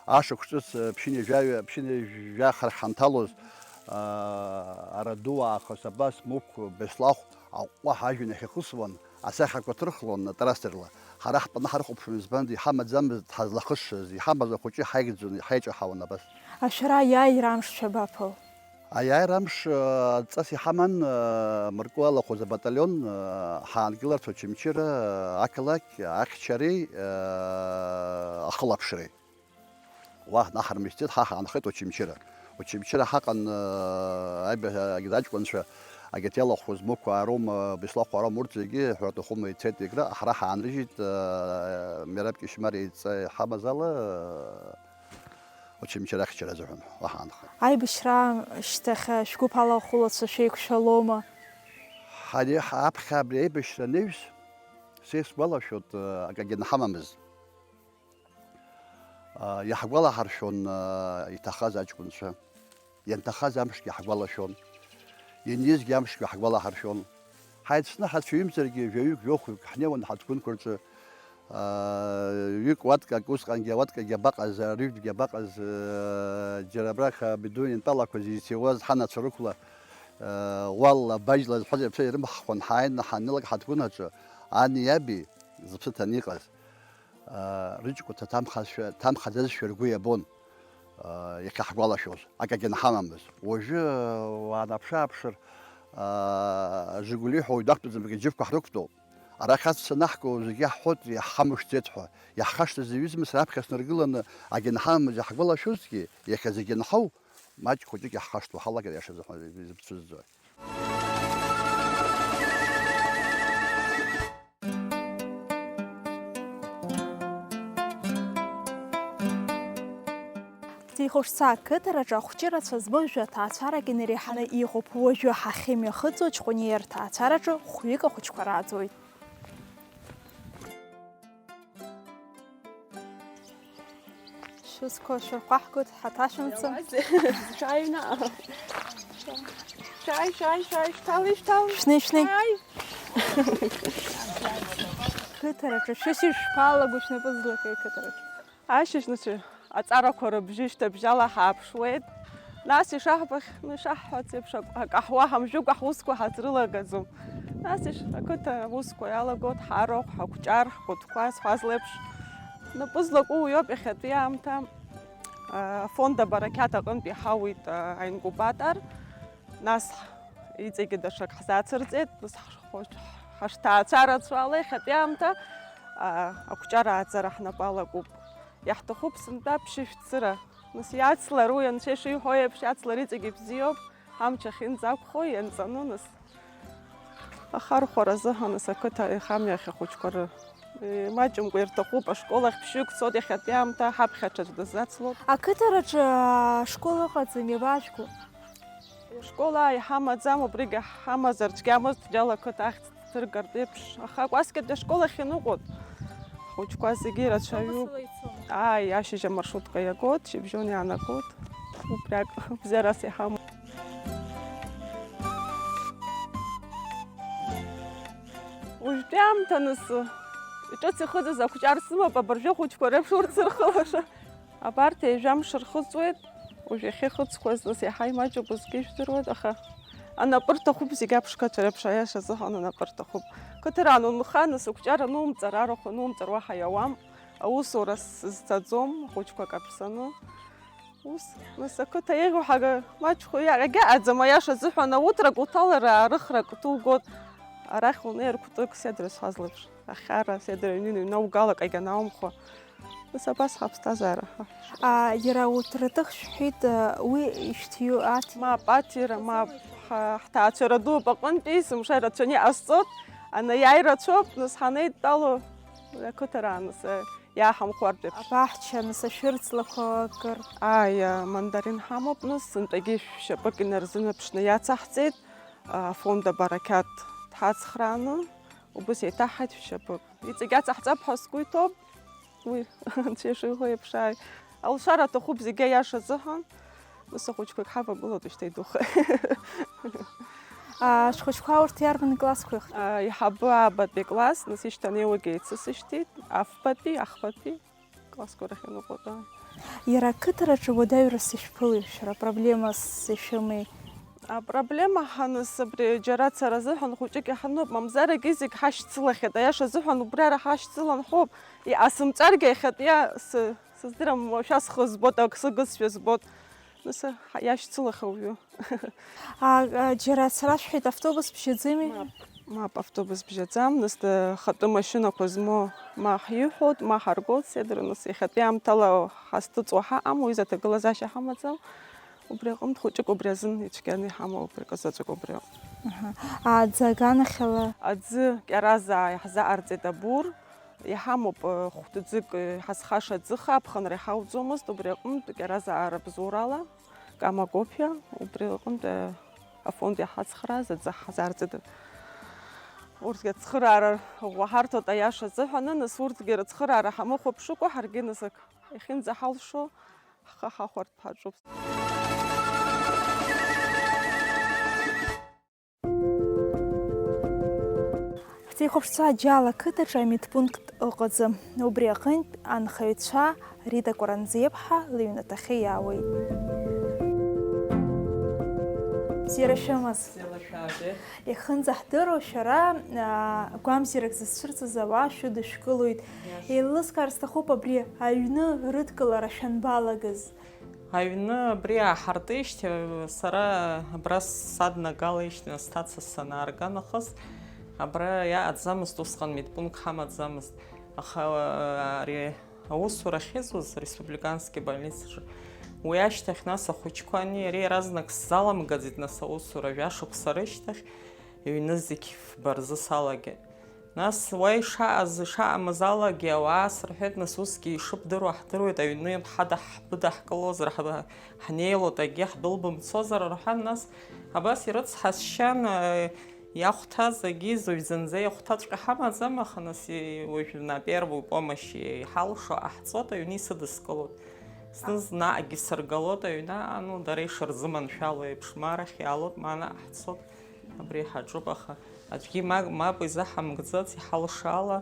ашықәс ҿыц, э, ԥшьынҩажәаҩа, ԥшьынҩажәа хар ҳанҭалоз, аа, араду аахыс абас Мықә Беслахә аҟәҟәа ҳажәҩан иахьахысуан, асахьақәа ҭырхлон трастерла. Ҳара ҳтәаны ҳарыхәаԥшуан, избанзар, иҳамаӡамызт ҳазлахысшаз, иҳамаз ахәыҷы ҳаигӡон, иҳаиҿаҳауан абас. Ашәара аиааира амш шәабаԥыл? Аиааира амш, э, ҵас иҳаман, э, Мыркәыла алахәыз абаталион, э, ҳаангыларц Очамчыра, э, ақалақь ахьчареи, э, ахылаԥшреи. Уа ҳнаҳармышьҭит, ҳа ҳаанхеит Очамчыра. Очамчыра ҳаҟан, э, аибашьра, агьырҭ аҷкәынцәа, агьырҭ иалахәыз Мықә Аарома, Беслахә Аарома, урҭ зегьы, ҳәара аҭахума, ицеит Егра, ҳара ҳаанрыжьит, э, Мераб Кьышьмариа идҵа иҳамаз ала, э, Очамчыра ахьчара азыҳәан уа ҳаанхеит. Аибашьра ашьҭахь шәгәыԥ ала ахәылацәа шәеиқәшәалома? Ҳари ҳаԥхьа абри аибашьра анаҩс, са исгәалашәоит, э, акагьы анҳамамыз. Аа, иаҳгәалаҳаршәон, аа, иҭахаз аҷкәынцәа, ианҭахаз амшгьы ҳгәалашәон, ианизгьы амшгьы ҳгәалаҳаршәон. Ҳаицны ҳацәҩымзаргьы, жәаҩык, жәохәҩык ҳнеиуан ҳаҭгәынқәа рҿы, аа, ҩык уаткак, усҟангьы ауаткагьы абаҟаз, арҩыктәгьы абаҟаз, аа, џьара абрахь абидон иантәалақәаз изҭиуаз ҳанацәа рықәла, аа, уалла, баџьла зҳәаз аԥсы ирымҳхуан, ҳааины ҳаннылак ҳаҭгәын аҿы, ани иаби зыԥсы ҭаны иҟаз. Рыҷкәын ҭамхазшәа, ҭамхаӡазшәа ргәы иабон, иахьа ҳгәалашәоз, акагьы анҳамамыз. Уажәы уаанаԥшы-ааԥшыр, Жигули ҳәа уаҩ дақәтәаӡам, аџьыԥқәа ҳрықәтәоуп. Арахь ацәца анаҳго зегьы иаҳҳәоит, иаҳҳамышьҭӡеит ҳәа. Иаҳхашҭыз аҩызмыз раԥхьа снаргыланы, акгьы анҳамамыз иаҳгәалашәозҭгьы, иахьа зегьы анҳау, маҷк хәыҷык иаҳхашҭуа ҳалагар, иаша зыхәа изыԥсызӡои. Ӡеихәышца ақыҭараҿы ахәҷы рацәа змоу жәа ҭаацәарак инареиҳаны иҟоуп. Уажәы ҳахьымҩахыҵуа Ҷкәыниа рҭаацәараҿы хәҩык ахәыҷқәа рааӡоит. Шәызқәа шәырхәаҳгоит, ҳаҭашәымца. Шәааи, шәааи, шәааи, шәҭали, шәҭали. Шәнеи, шәнеи. Шәааи. Қыҭараҿы шәышьыжь шԥалаго шәнапы злаҳәеи қыҭараҿы? Ашьыжь, нас, аҵарақәа рыбжьы шьҭыбжьала ҳааԥшуеит. Нас ишаҳбахь-, ишаҳҳәац еиԥш, ак-, акаҳуа ҳамжәыкәа ҳусқәа ҳазрылагаӡом. Нас иш-, ақыҭа аусқәа иалагоит, ҳарахә, ҳақәҿар, ҳкәытқәа, сҳәазлеиԥш. Напы злаку уиоуп иахьатәи аамҭа, а, афонд Абарақьаҭ аҟынтә иҳауит, а, аинкубатор. Нас иҵегьы даҽак ҳзацырҵеит, нас ҳ-, ҳ-, ҳашҭаацәа рацәала иахьатәи аамҭа, а, ақәҿар ааӡара ҳнапы алакуп. Иаҳҭахуп сынтәа ԥшьышә цыра. Нас иацлар уи анцәа ишиҳәо еиԥш, иацлар иҵегь ибзиоуп, амч ахьынӡақәхо ианҵаны, нас ахархәара азыҳәан, нас ақыҭа ихамҩахь ахәыҷқәа ры-, имаҷымкәа ирҭахуп, ашкол ахь ԥшьҩык цоит иахьатәи аамҭа, ҳаԥхьа ҽаӡә дазацлоит. Ақыҭараҿы ашкол ыҟаӡам, иабажәго? Школ ааи ҳамаӡам, убригьы ҳамазар цәгьамызт, џьала ақыҭа ахьӡ ҭыргартә еиԥш, аха акәасқьатәи ашкол ахь ианыҟәоит. Ҳхәыҷқәа зегьы ирацәаҩуп. Ааи, ашьыжь амаршрутка иагоит, шьыбжьон иаанагоит. Убриак бзиарас иҳамоуп. Уажәтәи аамҭа анысы, ҿыц ихыҵыз ақәҿар сымоуп, абыржәы ахәыҷқәа реиԥш урҭ сырхылаша. Абарҭ ҩажәа мшы рхыҵуеит, уажә иахьа ихыҵқәаз, нас, иаҳа имаҷуп, усгьы ижәдыруеит, аха анапы рҭахуп зегь аԥшқацәа реиԥш, аиаша азыҳәан анапы рҭахуп. Қыҭаран унханы, сықәҿар анумҵар, арахә анумҵар, уаҳа иауам, аусура сызцаӡом, ахәыҷқәа каԥсаны. Ус, нас, ақыҭа еиӷьу ҳага маҷхо иа-, иагьаҟаӡам, аиаша азыҳәан, ауҭрак уҭалар, аарыхрак ҭугоит. Арахь унеир, кәтык седра зҳәаз леиԥш, ахьара седра ҩнины иҩнаугалак, агьанаумхәа. Нас абас ҳаԥсҭазаара. А, иара урҭ рыҭых шәҳәеит, а, уи ишәҭиу аҭ-. Мап, аҭира, мап. Ҳа-, ҳҭаацәара дууп аҟынтәи, сымшәа ирацәаны иҟасҵоит, анаиааи рацәоуп, нас ҳанеидтәало, ақыҭа рааныс, иааҳамхәартә еиԥш. Абаҳча, нас, ашәырҵлақәа акыр. Ааи, амандарин ҳамоуп, нас, сынтәагьы шәшьапык инарзынаԥшны иацаҳҵеит, афонд Абарақьаҭ дҳацхрааны, убыс еиҭаҳҳаит шәшьапык. Иҵегь аҵаҳҵап ҳәа сгәы иҭоуп, уи, анцәа ишиҳәо еиԥш, ааи. Алшара аҭахуп зегьы аиаша азыҳәан, нас ахәыҷқәагь ҳавагылоуп, ишьҭеидухеит. А, шәхәыҷқәа урҭ иарбан классқәа ирхиоу? А, иҳабы аабатәи класс, нас ишьҭанеиуагьы еицысышьҭит, афбатәи, ахбатәи классқәа рахь ианыҟәатәа. Иара ақыҭараҿы уадаҩрас ишәԥылеи, шәара проблемас ишәымеи? Апроблема ҳаныс абри џьара ацара азыҳәан хәыҷык иҳануп, мамзаргьы зегь ҳашьцылахьеит, аиаша азыҳәан убри ара ҳашьцылан ҳәоуп, иҟасымҵаргьы иахьатәиа сы-, сыздырам, уашәа схы збот, ак сыгызшәа збот, нас ҳа-, иашьцылахьеит уажәы. А, а, џьара ацара шәҳәеит, автобус бжьаӡами? Мап, мап, автобус бжьаӡам, нас, э, хатәы машьынақәа змоу ма ҳиҳәоит, ма ҳаргоит, седр, нас иахьатәи аамҭала ҳазҭыҵуа ҳаҟам, уи изы аҭагылазаашьа ҳамаӡам. Убри аҟынтә хәыҷык убри азын ицәгьаны иҳамоуп, убри акы заҵәык убри ауп. Аҳа. А, аӡы аганахьала? Аӡы, кьаразаа иаҳзаҟарҵеит абур. Иҳамоуп, э, хәҭаӡык, э, ҳазхаша аӡыха, аԥхынра иҳауӡомызт, убри аҟынтә кьаразаа рыбзоурала, Кама Гопиа, убри аҟынтә, э, афонд иҳацхрааз аӡы ҳазаарҵеит. Урҭгьы ацхыраара ӷәӷәа ҳарҭоит аиаша азыҳәаны, нас урҭгьы рыцхыраара ҳамыхәаԥшыкәа, ҳаргьы нас ак иахьынӡаҳалшо ҳхы ҳахәартә ҳаҿуп. Ҳҭихәаԥшцәа Аџьал ақыҭаҿы амедпункт ыҟаӡам. Убри аҟынтә анхаҩцәа Рита Кәаранӡиаԥҳа лыҩнаҭахьы иаауеит. Бзиара шәымаз! Бзиала шәаабеит! Иахынӡаҳдыруа шәара, аа, гәамзарак зызцәырҵыз ауаа шәыдышәкылоит. Иашоуп. Еилыскаар сҭахуп абри аҩны рыдкылара шәанбалагаз? Аҩны абри ааҳартижьҭеи, сара абра саднагалеижьҭеи, нас сҭаца санаарга нахыс, абра иаҟаӡамызт, усҟан медпункт ҳамаӡамызт. Аха ари аусура ахьызуаз, ареспубликански больницаҿы, уи ашьҭахь нас ахәыҷқәа ани иареи иаразнак сзаламгаӡеит, нас аусура жәашықәса рышьҭахь ҩны зегь фба рзы салагеит. Нас уа ишаҟаз, ишаҟамыз алагьы ауаа сырҳәеит, нас усгьы ишыбдыруа ҳдыруеит, аҩны ҳада ҳбыдаҳкылозар, ҳба-, ҳнеилоит, акгьы ҳдәылбымцозар рҳәан, нас абас ирыцҳасшьан, э, иахәҭаз агьы зуҩ зынӡа иахәҭаҵәҟьа ҳамаӡам, аха нас и-, уажә на первую помощь иҳалшо ҟаҳҵоит, аҩны исыдыскылоит. Зны-зынла акгьы сыргалоит аҩны, ну, дара ишырзыманшәало еиԥш, ма арахь иаалоит, ма анаҟа ҳцоит. Абри ҳаҿуп, аха аӡәгьы ма-, мап изаҳамгӡац, иҳалшо ала,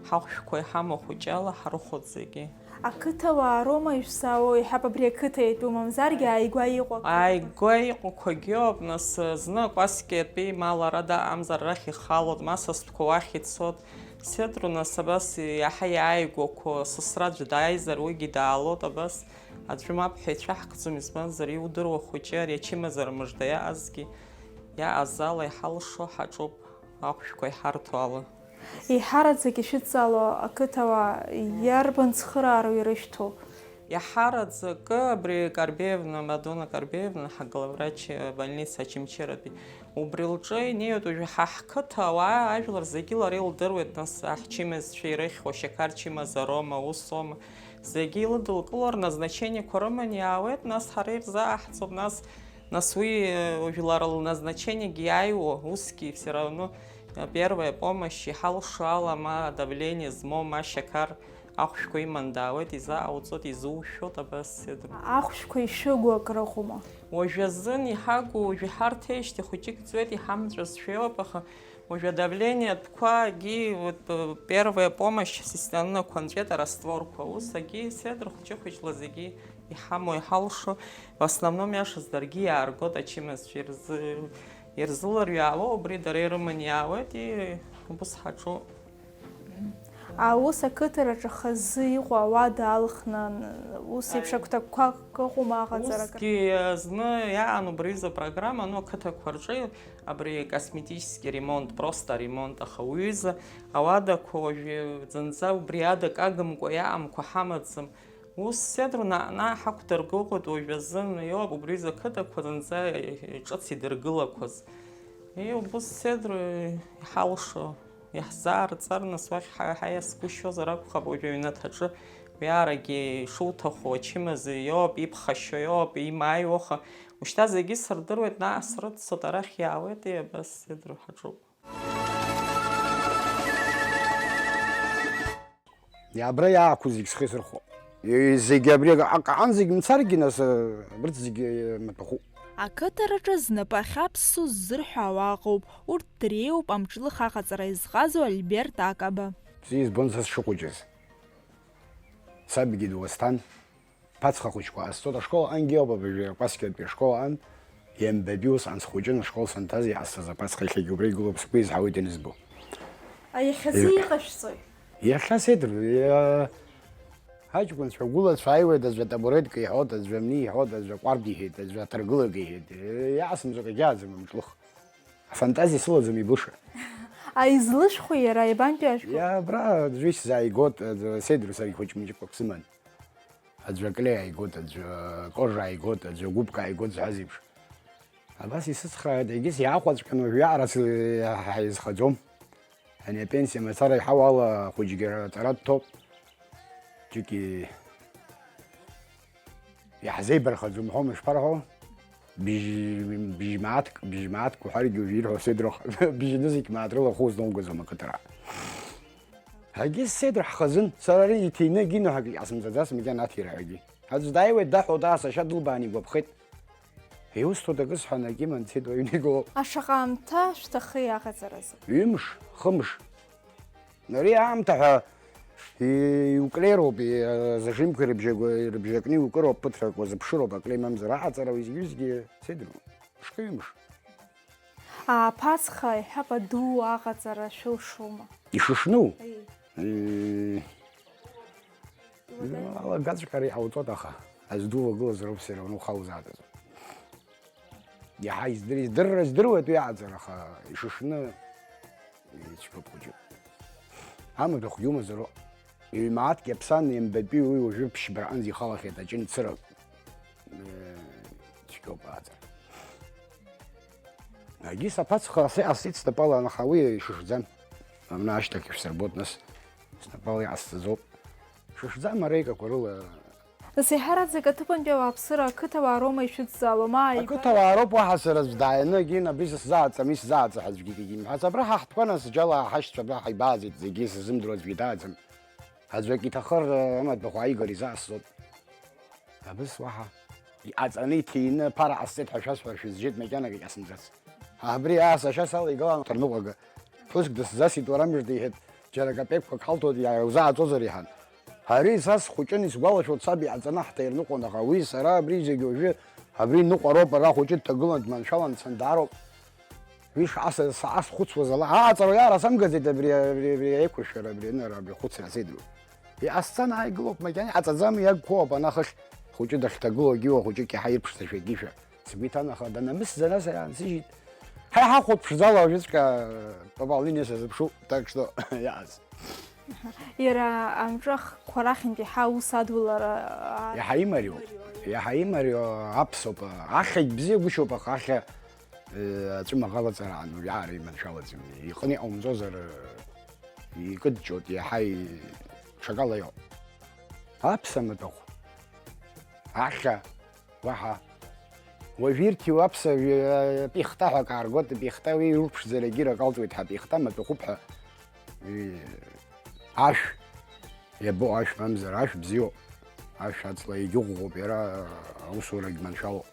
ҳахәшәқәа иҳамоу хәыҷы ала ҳрыхәоит зегьы. Ақыҭауаа роума ишәзаауоу, иҳәап, абри ақыҭа иатәу, мамзаргьы ааигәа иҟоу ақыҭа? Ааигәа иҟоуқәагьы ыҟоуп, нас, зны акәасқьа иатәи ма лара даҟамзар арахь ихалоит, ма са стәқәа уахь ицоит. Седру, нас, абас иаҳа иааигәақәоу сасра аӡәы дааизар, уигьы даалоит, абас аӡәы мап ҳәа ицәаҳкӡом, избанзар, иудыруа хәыҷы ари ачымазара мыжда иаҟазгьы. Иаҟаз ала иҳалшо ҳаҿуп, ахәшәқәа иҳарҭо ала. Еиҳараӡак ишәыдҵаало ақыҭауаа иарбан цхыраароу ирышәҭоу? Иаҳараӡакы абри Карбеевна, Мадона Карбеевна, ҳаглавврач абольница Очамчыратәи, убри лҿы инеиуеит уажәы ҳа ҳқыҭа ауаа, ажәлар зегьы лара илдыруеит, нас аҳчымазцәа ирыхьуа, шьақар чымазароума, усоума, зегьы илыдылкыло рназначениақәа рыманы иаауеит, нас ҳара ирзааҳҵоит, нас Нас уи, э, жәлар лназначениагьы иааиуа, усгьы все равно, э, первая помощь иҳалшо ала, ма давление змоу, ма шьақар ахәшәқәа иман даауеит, изааҟауҵоит, изушәоит, абас седру. Ахәшәқәа ишәыгу акрыхума? Уажәазын иҳагу, уажә иҳарҭеижьҭеи хәыҷык ҵуеит, иҳамҵәазшәа иоуп, аха уажә адавлениатәқәагьы, вот, э, первая помощь системнықәа нҵәеит, арастворқәа, ус агьы седр хәыҷы-хәыҷла зегьы Иҳамоу, иҳалшо, в основном, иашаз, даргьы иааргоит ачымазцәа ирзы-, ирзыларҩаауа, убри дара ирыманы иаауеит, и-, убыс ҳаҿуп. Аус ақыҭараҿы хазы иҟоу ауада алхны, ус еиԥш агәҭакқәак ыҟоума аҟаҵара? Усгьы зны иаан убри изы апрограмма, ну, ақыҭақәа рҿы абри косметический ремонт, просто аремонт, аха уҩыза ауадақәа уажәы зынӡа убри ада кагымкәа иаамқәа ҳамаӡам. Ус седру наҟ-наҟ ҳақәдыргылоит уажәазын, иоуп убри изы ақыҭақәа зынӡа ҿыц идыргылақәаз. Иубо седру иҳалшо. Иаҳзаарҵар, нас, уахь ҳа, ҳаиасгәышьозар акәхап, уажәы аҩнаҭаҿы уиарагьы ишуҭаху ачымазаҩ иоуп, иԥхашьо иоуп, имааиуа, аха ушьҭа зегьы сырдыруеит, нас срыццот, арахь иаауеит, и абас сеидру ҳаҿуп. Абра иаақәу зегь схы исырхәо. Зегь абри аҟаан зегь мцаргьы, нас, абарҭ зегь, э, маҭәахәуп. Ақыҭараҿы знапы ахьаԥссу ззырҳәо ауаа ыҟоуп, урҭ дреиуоуп амҿлых аҟаҵара изҟазо Альберт Акаба. Бзиа избон са сшыхәыҷыз. Сабгьы дуасҭан, ԥацха хәыҷқәа ҟасҵоит, ашкол аҟынгьы ауп, абыржәы Кәасқьатәи ашкол аҟын, ианбатәи усҟан схәыҷын, ашкол санҭаз иҟасҵаз аԥацха иахьагьы убра игылоуп, сгәы изҳауеит ианызбо. А иахьазы Е, иҟашәҵои? Иахьа сеидру, иа-, ҳаҷкәынцәа гәылацәа ааиуеит, аӡәы атабуретка иҳәоит, аӡәы амни иҳәоит, аӡәы аҟәардә иҳәеит, аӡәы аҭаргылага иҳәеит. Е, иаасымҵо акгьы ааӡам, амҿлых. Афантазиа сылаӡам, ибылша. А излышәхәи иара, ибантәи ашәҟәы? Иа, абра аӡәы исзааигот, аӡәы сеидру саргьы хәыҷ-мыҷқәак сыман. Аӡәы аклеи ааигот, аӡәы кожа ааигот, аӡәы гәыԥка ааигот зҳәаз еиԥш. Абас исыцхрааит, егьыс иаахәаҵәҟьан уажә иаара сы-, ҳаизхаӡом. Ани апенсиа мацара иҳауала ахәыҷгьы аҵара дҭоуп. Џьыки иаҳзеибархаӡом ҳәома ишԥарҳәо? Бжь-, бжь-мааҭк, бжь-мааҭк уҳәаргьы уажә ирҳәо сеидроуп. Бжьны зегь мааҭ рыла ахәы узнаугозом ақыҭара. Ҳагьы сеидра ҳхазын, сара ари иҭины агьины ҳәа акгьы ҟасымҵаӡац макьана аҭира ҳәагьы. Аӡә дааиуеит даҳәо даа сашьа дылбаан игәаԥхеит. Иусҭоит акы сҳәан, акиман дцеит уаҩы игылоуп. Ашаҟа аамҭа шәҭахи аҟаҵаразы? Ҩымш, хымш. Ари аамҭа ҳәа и-, иуклеироуп, и-, зажимқәа ирыбжьагәа-, ирыбжьакны иукыроуп ԥыҭрак, уазыԥшыроуп, аклеи мамзар аҟаҵара, уи зегьы-зегьы сеидру. Мышкы-ҩымш. Аԥацха, иҳәап, аду аҟаҵара шәылшома? Ишышну? Аи. Ии. Иуадаҩ? Алагаҵәҟьара иҟауҵоит, аха аӡә дувагылазароуп, все равно ухаузааӡаӡом. Иаҳа издыр-, издырра здыруеит уи аҟаҵара, аха ишышны ицәгьоуп хәыҷык. Амаҭәахәгьы умазароуп. Ҩ-мааҭк иаԥсан, ианбатәи уи уажәы ԥшьбараҟынӡа ихалахьеит аҷын цырак. Э, цәгьоуп аҟаҵара. Егьи саԥацха асы-, асит снапала, аха уи ишышӡам. Амна ашьҭахь ишәсырбот, нас снапала иҟасҵаӡоуп. Ишышӡам ареикақәа рыла. Нас еиҳараӡак аҭыԥантәи ауааԥсыра ақыҭауаа роума ишәыдҵало, ма аибар-, Ақыҭауаа роуп, уаҳа сара аӡә дааины, егьин, абри сзааҵам, исзааӡа ҳәа аӡәгьы егьимҳәац. Абра ҳахҭқәа, нас, џьала ҳашьцәа абра ҳаибааӡеит, зегьы сзымдыруа аӡәгьы дааӡам. Аӡәы акы иҭахыр, амаҭәахә ааигар изаасҵоит. Абыс уаҳа иҟаҵаны иҭины ԥара ҟасҵеит ҳәа шәасҳәар шәызжьеит, макьанагьы ҟасымҵац. Абри аасашьа салеигалан ҭарныҟәага. Ԥҳәыск дысзасит, уара мыжда, иҳәеит, џьара капеққәак ҳалҭоит, иааузааҵозар иҳәан. Ари са схәыҷын, исгәалашәоит, саб иҟаҵаны ҳҭаирныҟәон, аха уи сара абри зегьы уажәы абри ныҟәароуп, ара ахәыҷы дҭагылан дманшәалан дцан даароуп. Уи шаҟа са, саҟа схәыцуаз ала, ааҵара иаара самгаӡеит абри, абри, абри аиқәыршәара, абри анара, абри ахәыцра сеидру. Иҟасҵан ааигылоуп, макьана иҟаҵаӡам, иагқәоуп ана хыхь, хәыҷы дахьҭагылоугьы уа хәыҷык иаҳа ирԥшӡашәа егьишәа. Сгәы иҭан, аха данамысӡа нас иаансыжьит. Ҳаи ҳахәлап ԥшӡала уажәыҵәҟьа пополнение сазыԥшуп, так что иааз. Иара амҿы ахқәа рахьынтә иаҳа аус адулара, а, Иаҳа имариоуп, имариоуп. Иаҳа имариоу аԥсоуп, ахьагь бзиагәышьоуп, аха ахьа, э, аҵәымаӷ алаҵараан уи аара иманшәалаӡом, иҟны иҟаумҵозар, э, икыдҷоит, иаҳа и-, ҽакала иҟоуп. Аԥса маҭәахә, ахьа, уаҳа. Уажә ирҭиуа аԥса, э, пихта ҳәа акы ааргоит, пихта уи урԥшӡара егьирак алҵуеит ҳәа, пихта маҭәахәуп ҳәа. Уи ашә, иабо ашә мамзар, ашә бзиоуп. Ашә аҵла егьыӷәӷәоуп, иара аусурагь маншәалоуп.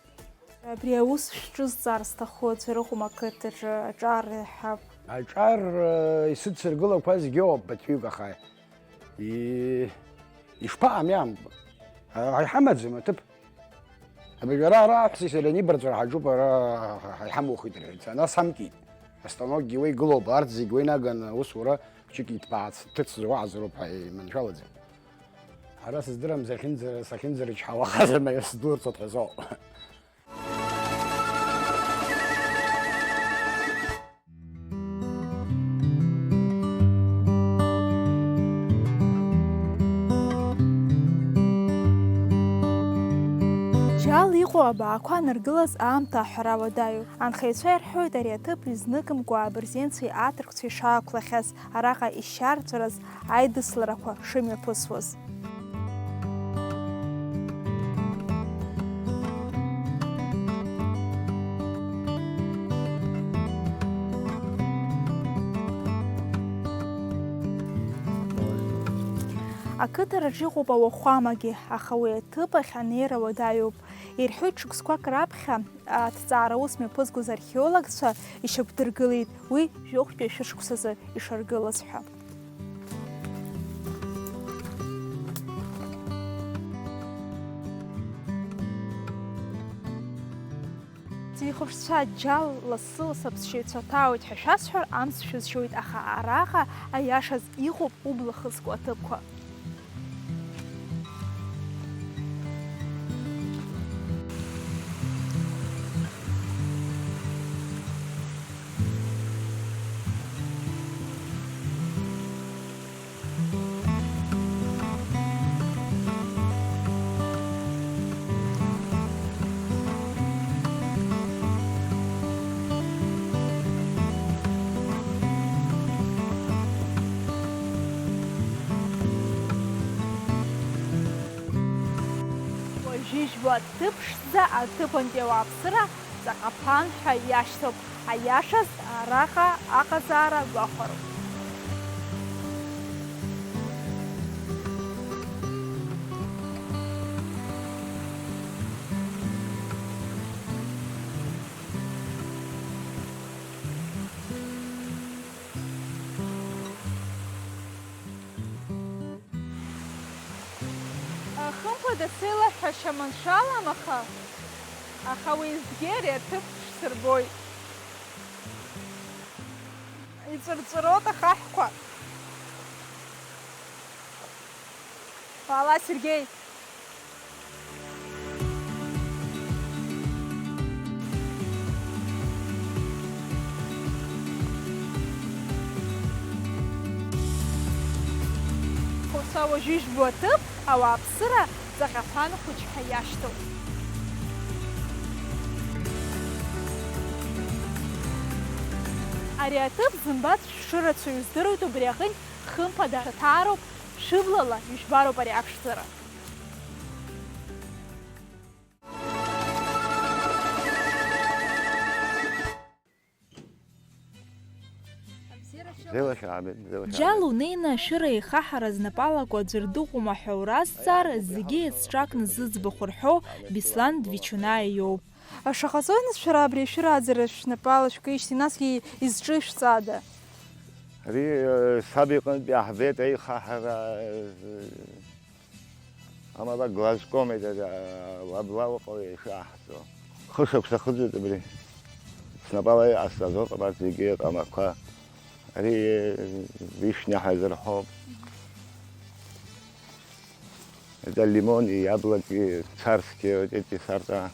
Абри аус шәҿызҵаар сҭаху аӡәыр ыҟоума ақыҭаҿы, аҿар иаҳҳәап? Аҿар, э, исыдсыргылақәа зегьы ыҟоуп, ԥыҭҩык, аха и-, ишԥаҟами, аамҭа? А, иҳамаӡам аҭыԥ. Абыржәы ара, ара аҳәсеи сареи анибарҵәара ҳаҿуп, ара ҳа-, ҳа-, иҳамухит, рҳәеит. Ана самкит. Астанокгьы уа игылоуп, арҭ зегь уа инаганы аусура Ҷык иҭбаац, ҭыц зуа ҳазыруп ҳәа иманшәалаӡам. Ара сыздырам, захьынӡа-, сахьынӡарычҳауа ахаза маиа сдәылырцоит ҳәа сыҟоуп. Џьал иҟоу абаақәа аныргылаз аамҭа аҳәара уадаҩуп. Анхаҩцәа ирҳәоит ари аҭыԥ изныкымкәа абырзенцәеи аҭырқәцәеи шаақәлахьаз, араҟа ишьарҵәараз аидысларақәа шымҩаԥысуаз. Ақыҭараҿ иҟоуп ауахәамагьы, аха уи аҭыԥ ахь анеира уадаҩуп. Ирҳәоит, шықәсқәак раԥхьа аҭҵаара ус мҩаԥызгоз археологцәа ишьақәдыргылеит уи жәохәтәи ашәышықәсазы ишаргылаз ҳәа. Сихәаԥшцәа, џьал лассы-лассы аԥсшьаҩцәа ҭаауеит ҳәа шәасҳәар, амц шәызшьуеит, аха араҟа аиашаз иҟоуп убла хызкуа аҭыԥқәа. Уажәы ижәбо аҭыԥ ԥшӡа аҭыԥантәи ауааԥсыра ҵаҟа ԥан ҳәа иашьҭоуп, аиашаз, араҟа аҟазаара гәахәароуп. Хымԥада, сеилаҳәашьа маншәалам, аха, аха уеизгьы ари аҭыԥ шсырбоит. Иҵәырҵәыроуп ахаҳәқәа. Уаала, Сергеи! Са уажәы ижәбо аҭыԥ ауааԥсыра ҵаҟьаԥан хәыҷ ҳәа иашьҭоуп. Ари аҭыԥ зымбац шырацәаҩу здыруеит, убри аҟынтә хымԥада шәаҭаароуп, шәыблала ижәбароуп ари аԥшӡара. Џьал унеины ашәыра еихаҳара знапалаку аӡәыр дыҟоума ҳәа уразҵаар, зегьы еицҿакны зыӡбахә рҳәо Беслан Двичунаиа иоуп. Шаҟа ҵуеи, нас, шәара абри ашәыра аӡара шәнапала шәкижьҭеи, насгьы изҿышәҵада? Ари, э, саб иҟынтә иаҳбеит аихаҳара, э, амала Глазком, э, Лаблаҟа ишаҳҵо. Хышықәса ахыҵуеит абри. Снапала иҟасҵаз ыҟам, арҭ зегьы ыҟам ақәа. Ари, э, вишня ҳәа изырҳәо. Это лимон и яблоки царские, вот эти сорта.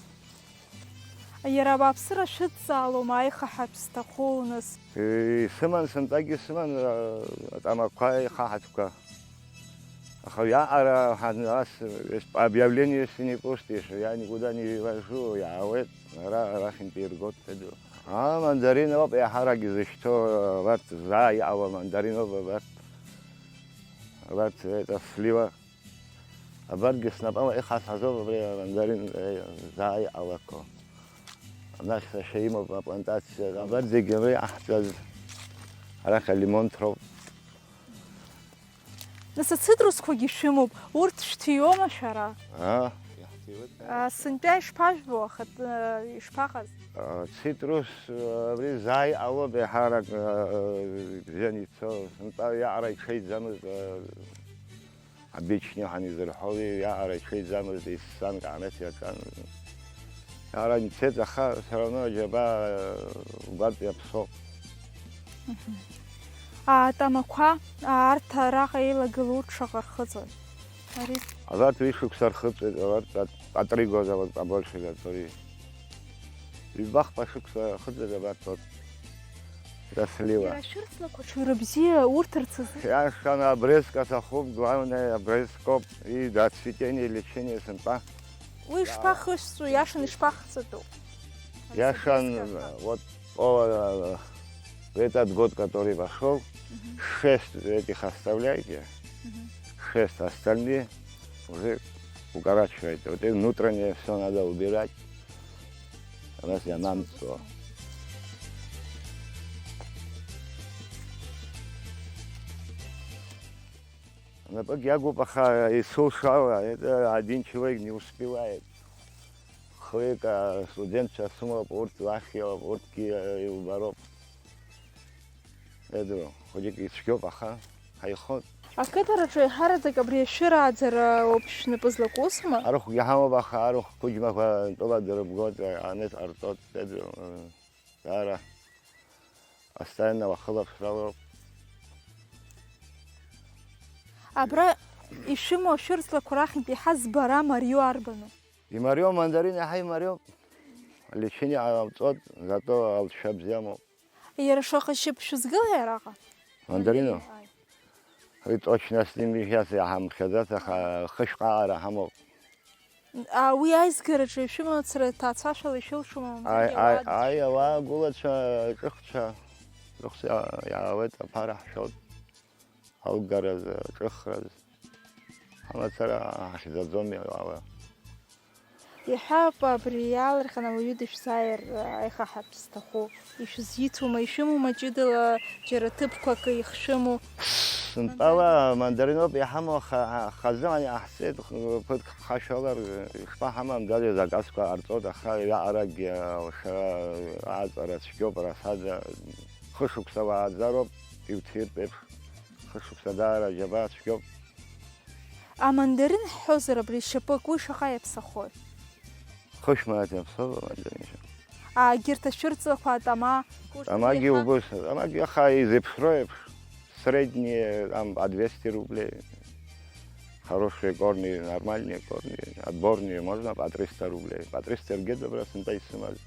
Иара ауааԥсыра шәыдҵаалома аихаҳатә зҭаху, нас? Исыман, сынтәагьы сыман, а, атамақәа, ихаҳатәқәа. Аха уиаҟара ҳан-, ас, объявление если не пустишь, я никуда не вывожу, иаауеит, ара, арахьынтәи иргоит ҳәа ду. А, мандарин ауп еиҳарак изышьҭоу, абарҭ заа иҟало амандарин ауп, абарҭ. Абарҭ, это слива. Абарҭгьы снапала ихасҳазоуп, абри амандарин, э, заа иҟалақәо. Анахь сашьа имоуп аплантациа. Абарҭ зегьы абри иаҳҵаз арахь алимонҭроуп. Нас ацитрусқәагьы шәымоуп, урҭ шәҭиуама шәара? Аа, иаҳҭиуеит. А, сынтәа ишԥажәбо, ахатә, э, ишԥаҟаз? А, цитрус, э, абри заа иҟалоуп, еиҳарак, э, бжьан ицо, сынтәа иаҟара иҽеиӡамызт, э, Обычно ҳанизырҳәо, уи иаҟара иҽеиӡамызт, иссан, каамеҭ иаҿан. Иаҟара ицеит, аха все равно аџьабаа, э, убартә иаԥсоуп. Мгм. Атамақәа, арҭ араҟа еилагылоу урҭ шаҟа рхыҵуеит? Ари Абарҭ ҩышықәса рхыҵуеит, абарҭ пат-, патриго зовут, побольше готовить. Ҩбахԥа шықәса рхыҵуеит абарҭ вот. Иара Раслива. Шәырҵлақәа ҽырбзиа урҭ рцазы. Иашан обрезк аҭахуп, главное обрезкоуп, и для цветения, лечения сынтәа. Уи шԥахысҵәо, иашан ишԥахҵатәу? Иашан, вот, о, этот год, который пошёл, шесть этих оставляйте, шесть, остальные уже укорачивайте. Вот это внутреннее всё надо убирать. Абас ианамҵуа. Напык иагуп, аха исылшала, это один человек не успевает. Хҩык, а, студентцәа сымоуп, урҭ лахьиоуп, урҭгьы, а, иубароуп. Едо, хәыҷык ицәгьоуп, аха ҳаихон. Ақыҭараҿы еиҳараӡак абри ашәырааӡара ауп шәнапы злаку, усума? Арахәгьы ҳамоуп, аха арахә қәыџьмақәа тәыла дырбгоит, анет ҟарҵоит, едо, даара постоянно уахылаԥшралоуп. Абра ишәымоу ашәырҵлақәа рахьынтә еиҳа збара мариоу арбану? Имариоуп, мандарин иаҳа имариоуп. Лечение ҟанаҵоит, зато алҵшәа бзиа амоуп. Иара шаҟа шьып шәызгылеи араҟа? Мандарину? Ааи. Уи точно снимижьас иаҳамхьаӡац, аха хышә ҟаара ҳамоуп. А, уи аизгараҿы шәымацара ҭаацәашәала ишәылшома, Ааи, мамзаргьы ааи, ауаатә? Ааи, ауаа гәылацәа, ҿыхцәа, рыхс иа-, иаауеит, аԥара ҳшәоит. Алгаразы, аҿыхразы. Ҳамацара ҳахьӡаӡом иауала. Иҳәап, абри иаалырҟьан ауаҩы дышәзааир, аиха ҳәа дызҭаху, ишәызиҭома, ишәымоума ҷыдала џьара ҭыԥқәак ихшәыму? Сынтәала мандариноуп иҳамоу, аха хазы ани ҟаҳҵеит, ԥыҭк ҳхашәалар, ишԥаҳамам, даже заказқәа ҟарҵоит, аха уиаҟаракгьы алшара аҵара цәгьоуп, расада хышықәса уааӡароуп, иуҭиртә еиԥш, хышықәса даара џьабаа цәгьоуп. Амандарин ҳҳәозар, абри шьапык, уи шаҟа иаԥсахои? Хышә мааҭ иаԥсоуп амандарин шьапык. А, егьырҭ ашәырҵлақәа, атама, урҭ Тамагьы еиҳа- убыс, тамагьы аха изеиԥшроу еиԥш, средние, там, по двести рублей. Хорошие корни, нормальные корни, отборные можно по триста рублей. По триста ргеда брат, сынтәа исымаз.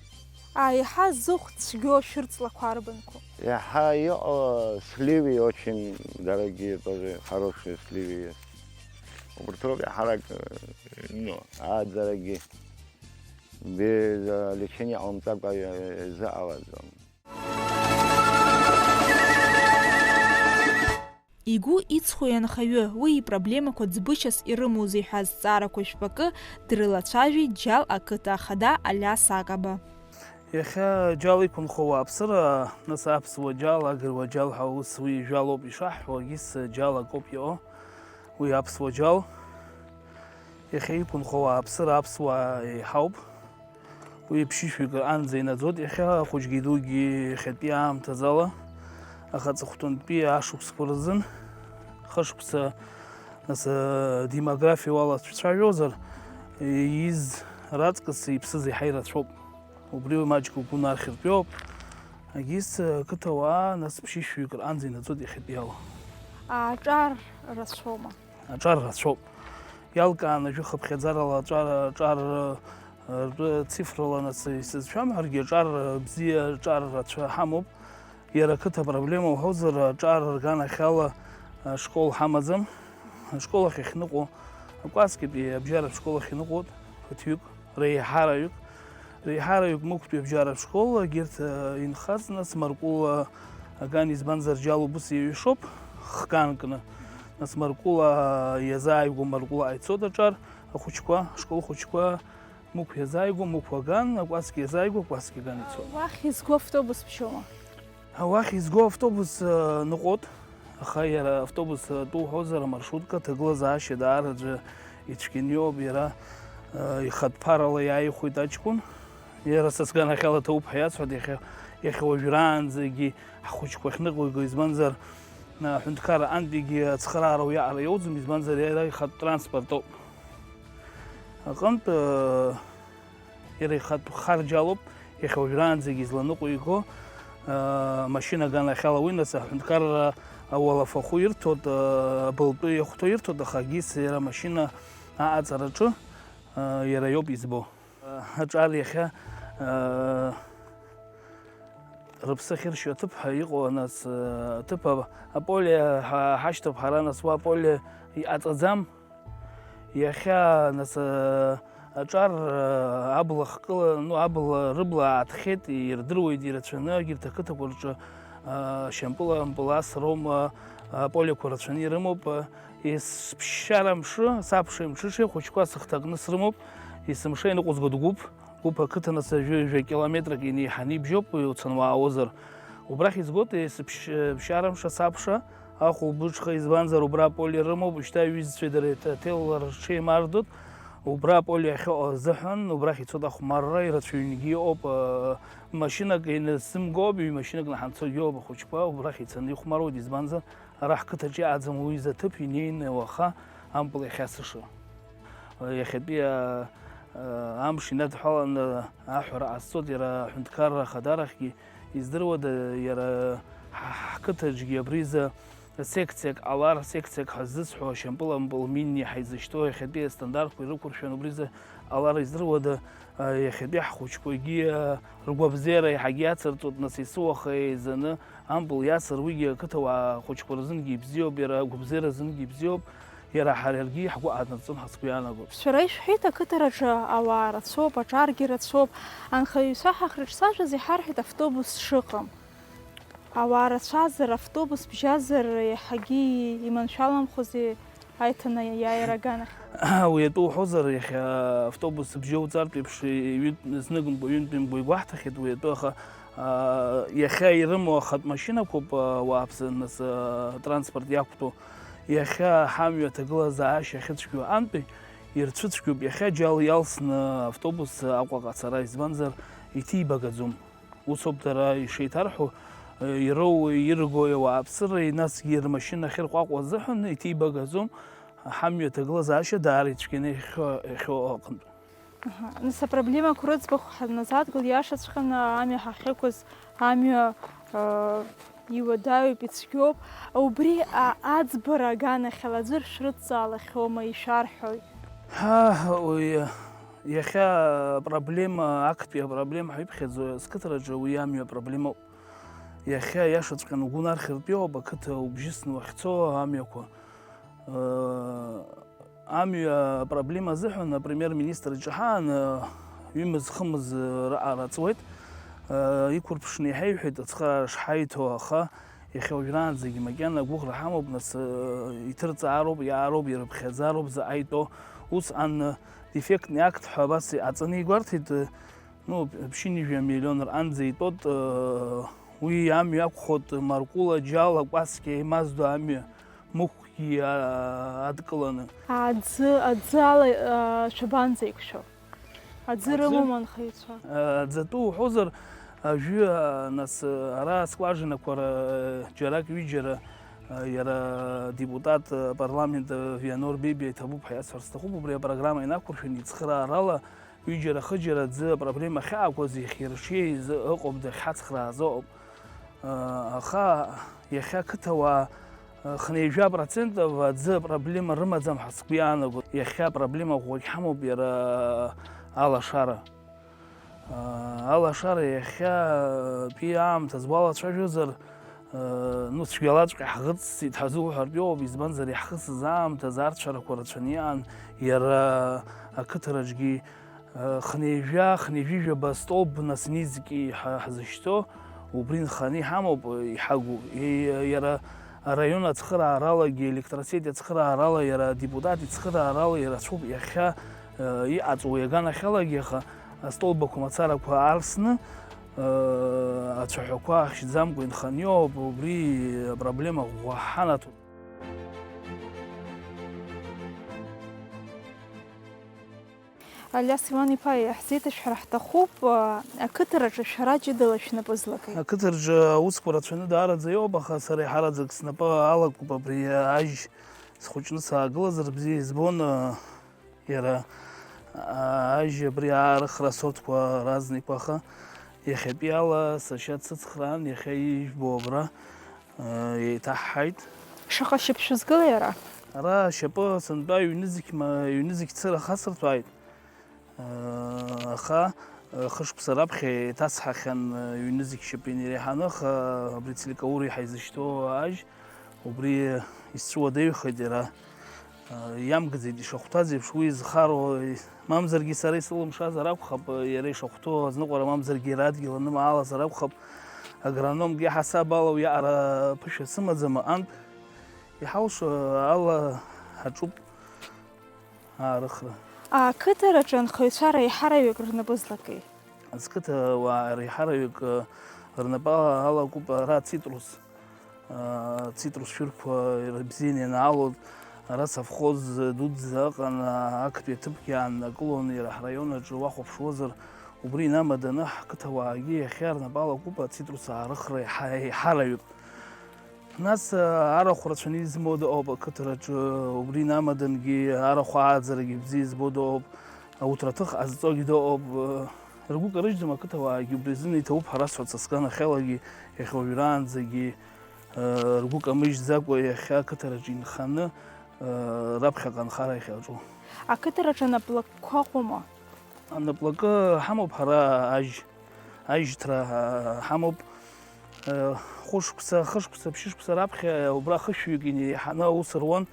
А, еиҳа зыхә цәгьоу ашәырҵлақәа арбанқәоу? Иаҳа иҟоу сливи очень дорогие, тоже хорошие сливи есть. Убырҭ роуп иаҳарак, э, ну, ааӡарагьы без, э, лечения ҟамҵакәа, э, изыҟалаӡом. Игәы иҵхо ианхаҩы, уи ипроблемақәа ӡбышьас ирымоузеи ҳәа азҵаарақәа жәпакы дрылацәажәеит Џьал ақыҭа ахада Алиас Акаба. Иахьа Џьал иқәынхо ауааԥсыра, нас аԥсуа Џьал, агыруа Џьал ҳәа ус уи жәалоуп ишаҳҳәо, егьыс Џьал акоуп иҟоу, уи аԥсуа Џьал. Иахьа иқәынхо ауааԥсыра аԥсуаа еиҳауп. Уи ԥшьышәҩык рҟынӡа инаӡоит иахьа ахәыҷгьы идугьы иахьатәи аамҭазала, аха аҵыхәтәантәи ашықәсқәа рзын, хышықәса, нас, а, демографиа уалацәажәозар, ииз раҵкыс иԥсыз иаҳа ирацәоуп. Убри маҷк угәы нархьыртә иоуп. Егьыс, а, қыҭауаа, нас ԥшьышәҩык рҟынӡа инаӡоит иахьатәиала. Аҿар рацәоума? Аҿар рацәоуп. Иалкааны жәыхыԥхьаӡарала аҿар, аҿар, э, ртәы цифрала нас исызшәамҳәаргьы, аҿар бзиа, аҿар рацәа ҳамоуп. Иара ақыҭа апроблема уҳәозар, аҿар рганахьала ашкол ҳамаӡам. Ашкол ахь иахьныҟәо, акәасқьатәи абжьаратә школ ахь иныҟәоит ԥыҭҩык. Реиҳараҩык, реиҳараҩык Мықәтәи абжьаратә школ, егьырҭ, э, инхаз, нас, Маркәыла аган, избанзар, Џьал убыс иаҩшоуп, хганкны. Нас, Маркәыла иазааигәоу Маркәыла ицоит аҿар, ахәыҷқәа, ашкол хәыҷқәа, Мықә иазааигәоу Мықә аган, акәасқьа иазааигәоу акәасқьа аган ицоит. Уахь изго автобус ԥшьома? Уахь изго автобус, э, ныҟәоит, аха иара автобус, э, атәы уҳәозар, амаршрутка аҭагылазаашьа даараӡәы ицәгьаны иоуп, иара, э, ихатә ԥарала иааихәеит аҷкәын. Иара са сганахьала ҭоуп ҳәа иасҳәоит, иахьа, иахьа уажәраанӡагьы ҳхәыҷқәа ахьныҟәиго, избанзар, э, аҳәынҭқарра аҟынтәигьы ацхыраара уиаҟара иоуӡом, избанзар иара ихатә транспорт ауп. Аҟынтә, э, Иара ихатә харџьалоуп, иахьа уажәраанӡагьы изланыҟәиго, Машьына аганахьала уи, нас, аҳәынҭқарра ауалафахәы ирҭоит, абылтәы иахәҭоу ирҭоит, аха егьыс иара амашьына аҟаҵараҿы иара иоуп избо. Аҿар иахьа рыԥсы ахьыршьо аҭыԥ ҳәа иҟоу, нас, аҭыԥ, аполе ҳа-, ҳашьҭоуп ҳара, нас, уа аполе иҟаҵаӡам. Иахьа, нас, аҿар абла хкыла, ну, абла, рыбла ааҭхеит, ирдыруеит ирацәаны, егьырҭ ақыҭақәа рҿы шьампыла-мпыла асроума аполеқәа рацәаны ирымоуп. Есԥшьара мшы, сабша имҽыша, ихәыҷқәа сыхҭакны срымоуп. Есымша иныҟәызго дгәыԥ, гәыԥ ақыҭа, нас, жәа-, жәа километрак инеиҳаны ибжьоуп, уи уцаны уаауазар. Убрахь изгоит есыԥш-, ԥшьара мшы сабша, ахәылбыҽха, избанзар, убра аполе рымоуп, шьҭа иҩызцәеи дареи аҭ-, аҭел рҽеимардоит, убра аполе ахьыҟоу азыҳәан, убрахь ицоит ахәмарра, ирацәаҩнгьы иҟоуп, машьынак инасзымгоуп, ҩ-машьынакны ҳанцогьы ыҟоуп ахәыҷқәа, убрахь ицаны ихәмаруеит, избанзар, ара ҳқыҭаҿы иааӡам уи изы аҭыԥ инеины уаха ампыл иахьасыша. Иахьатәи, а, а, амш инадҳәаланы аҳәара ҟасҵоит, иара аҳәынҭқарра ахадарахьгьы издыруада, иара ҳ-, ҳқыҭаҿгьы абризы секциак ҟалар, секциак ҳаззысҳәо, ашьампылампыл минни ҳаизышьҭоу иахьатәи астандартқәа ирықәыршәаны убризы ҟалар издыруада, а, иахьатәи ҳхәыҷқәагьы, а, ргәабзиара еиҳагьы иацырҵоит, нас, есуаха еизаны ампыл иасыр, уигьы ақыҭауаа хәыҷқәа рзынгьы ибзиоуп, иара агәабзиара азынгьы ибзиоуп, иара ҳара иаргьы ҳгәы аанырҵон ҳәа сгәы иаанагоит. Шәара ишәҳәеит, ақыҭараҿы ауаа рацәоуп, аҿаргьы рацәоуп. Анхаҩцәа ҳахьрыҿцәажәоз иҳарҳәеит автобус шыҟам. Ауаа рацәазар, автобус бжьазар, еиҳагьы иманшәаламхози аиҭанеиааира аганахьала? Уи атәы уҳәозар, иахьа автобус бжьоуҵартә еиԥш, ҩынтә-, зныкымкәа, ҩынтәымкәа игәаҳҭахьеит уи атәы, аха, аа, иахьа ирымоу ахатә машьынақәоуп, аа, ауааԥсы, нас, аа, атранспорт иақәтәоу. Иахьа ҳамҩа аҭагылазаашьа ахьыцәгьоу антәи ирцәыцәгьоуп, иахьа џьал иалсны автобус Аҟәаҟа ацара, избанзар, иҭибагаӡом. Усоуп дара ишеиҭарҳәо, ироуеи иргои ауааԥсыреи, насгьы рмашьына ахьырҟәаҟәа азыҳәан иҭибагаӡом, ҳамҩа аҭагылазаашьа даара ицәгьаны иахьо-, иахьоу аҟынтә. Аҳа. Нас апроблемақәа рыӡбахә ҳаназааҭгыл, иашаҵәҟьаны амҩа ҳахьықәыз, амҩа, ыы, иуадаҩуп, ицәгьоуп. Убри, а, аӡбара аганахьала аӡәыр шәрыдҵаалахьоума, ишәарҳәои? Ҳа, уи, иахьа апроблема, актәи апроблема ҳәа иԥхьаӡо, сқыҭараҿы уи амҩа апроблемоуп. Иахьа иашаҵәҟьаны угәы нархьыртә иоуп ақыҭа убжьысны уахьцо амҩақәа. Ыы, амҩа апроблема азыҳәан апремиер-министр иҿаҳааны ҩымыз-хымыз раҟара ҵуеит. Ыы, иқәырԥшны иҳаиҳәеит ацхыраара шҳаиҭо, аха иахьа уажәраанӡагьы макьана агәыӷра ҳамоуп, нас, ыы, иҭырҵаароуп, иаароуп, ирыԥхьаӡароуп заҟа итәоу. Ус ан дефектный акт ҳәа абас иҟаҵаны игәарҭеит, ыы, ну, ԥшьынҩажәа миллион рҟынӡа итәоит, ыы, уи амҩа акәхоит, маркула, џьала, кәасқьа еимаздо амҩа, мықәгьы, аа, адкыланы. Аӡы, аӡы ала, аа, шәабанӡа иқәшәо? Аӡы, аӡы рымоума анхаҩцәа? Аӡатәы уҳәозар, ажәы, аа, нас, ара аскважинақәа ра-, џьарак ҩыџьара, аа, иара адепутат, апарламент, аа, Вианор Бебиа иҭабуп ҳәа иасҳәар сҭахуп, убри апрограмма инақәыршәаны ицхыраарала ҩыџьара-хыџьара аӡы апроблема ахьаақәаз ихиршьеиз ыҟоуп, дахьҳацхрааз ыҟоуп. Аха иахьа ақыҭауаа хынҩажәа процентов аӡы апроблема рымаӡам ҳәа сгәы иаанагоит. Иахьа апроблема ӷәӷәагь ҳамоуп, иара алашара. Алашара иахьатәи аамҭазы уалацәажәозар, ну, цәгьалаҵәҟьа ҳӷыццеит ҳазуҳәартә иоуп, избанзар, иаҳхысыз аамҭазы арцәарақәа рацәаны иҟан, иара ақыҭараҿгьы Хынҩажәа, хынҩажәижәаба столб нас низки ҳа-, ҳзышьҭоу, убри нханы иҳамоуп, иҳагу. И-, иара араион ацхырааралагьы, електроцепь ацхыраарала, иара адепутат ицхыраарала ирацәоуп иахьа, э, иҟаҵоу иаганахьалагьы, аха астолбақәа мацарақәа арсны, э, ацәаҳәақәа ахьӡамкәа инханы иоуп, убри апроблема ӷәӷәа ҳанаҭоит. Алиас Иван-иԥа, иаҳзеиҭашәҳәар ҳҭахуп, ақыҭараҿы шәара ҷыдала шәнапы злакеи? Ақыҭараҿы аусқәа рацәаны даараӡа иоуп, аха сара иҳараӡак снапы алакуп абри ажь схәыҷны саагылазар бзиа избон, иара ажь абри аарыхра асортқәа разныйқәа, аха Иахьатәиала сашьа дсыцхраан, иахьа ижәбо абра, э, еиҭаҳҳаит. Шаҟа шьапы шәызгылеи ара? Ара ашьапы сынтәа ҩнызқь ма-, ҩнызқь цыра хасырҭәааит. Э, аха, э, хышықәса раԥхьа еиҭасҳахьан, э, ҩнызқь шьапы инареиҳаны, аха абри Целикаури ҳаизышьҭоу ажь, убри исцәуадаҩхеит иара. Иамгӡеит ишахәҭаз еиԥш уи изхароу, мамзаргьы сара исылымшазар акәхап, иара ишахәҭоу азныҟәара мамзаргьы иара адгьыл анымаалазар акәхап, агрономк иаҳасаб ала уиаҟара ԥышәа сымаӡам аҟынтә, иҳалшо ала ҳаҿуп аарыхра. Ақыҭараҿы анхаҩцәа реиҳараҩык рнапы злакеи? Зқыҭауаа реиҳараҩык рнапала алакуп ара ацитрус. Цитрус шәырқәа бзианы ианаалоз, ара совхоз дуӡӡа ыҟан, актәи аҭыԥгьы ааннакылон, иара ҳраион аҿы уахәаԥшуазар, убри инамаданы ҳқыҭауаагьы иахьа рнапала акуп ацитрус аарыхра еиҳа-, еиҳараҩык. Нас арахә рацәаны измоу дыҟоуп ақыҭараҿы, убри инамадангьы арахә ааӡарагьы бзиа избо дыҟоуп, ауҭраҭых ҟазҵогьы дыҟоуп. Ргәы карыжьӡом ақыҭауаагьы, убри азын иҭабуп ҳара сҳәарц, асганахьалагьы иахьа уажәраанӡагьы ргәы камыжьӡакәа иахьа ақыҭараҿы инханы раԥхьаҟа анхара иахьаҿу. Ақыҭараҿы анаплакқәа ыҟоума? Анаплакы ҳамоуп ҳара ажь, ажьҭра ҳамоуп. Хәышықәса, хышықәса, ԥшьышықәса раԥхьа убра хышәҩык инеиҳаны аус руан,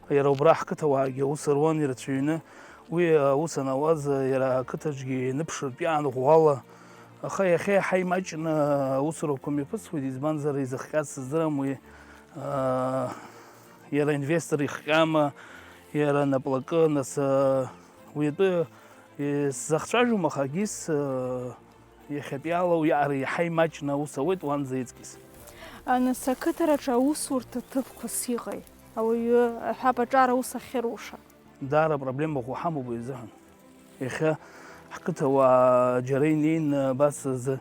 иара убра ҳқыҭауаагьы аус руан ирацәаҩны. Уи аус анауаз, иара ақыҭаҿгьы ианыԥшыртә иаан ӷәӷәала. Аха иахьа иаҳа имаҷны аусурақәа мҩаԥысуеит, избанзар, изыхҟьаз сыздырам уи, аа, иара инвестор ихҟьама, иара наплакы, нас, аа, уи атәы, е, сзахцәажәом, аха егьыс, аа, иахьатәиала уи ара иаҳа имаҷны аус ауеит уанӡа иҵкьыс. Нас ақыҭараҿы аусурҭа ҭыԥқәас иҟеи? Ауаҩы аҳәап аҿар аус ахьыруша? Даара проблема ӷәӷәа ҳамоуп уи азыҳәан. Иахьа ҳқыҭауаа џьара инеины абас азы,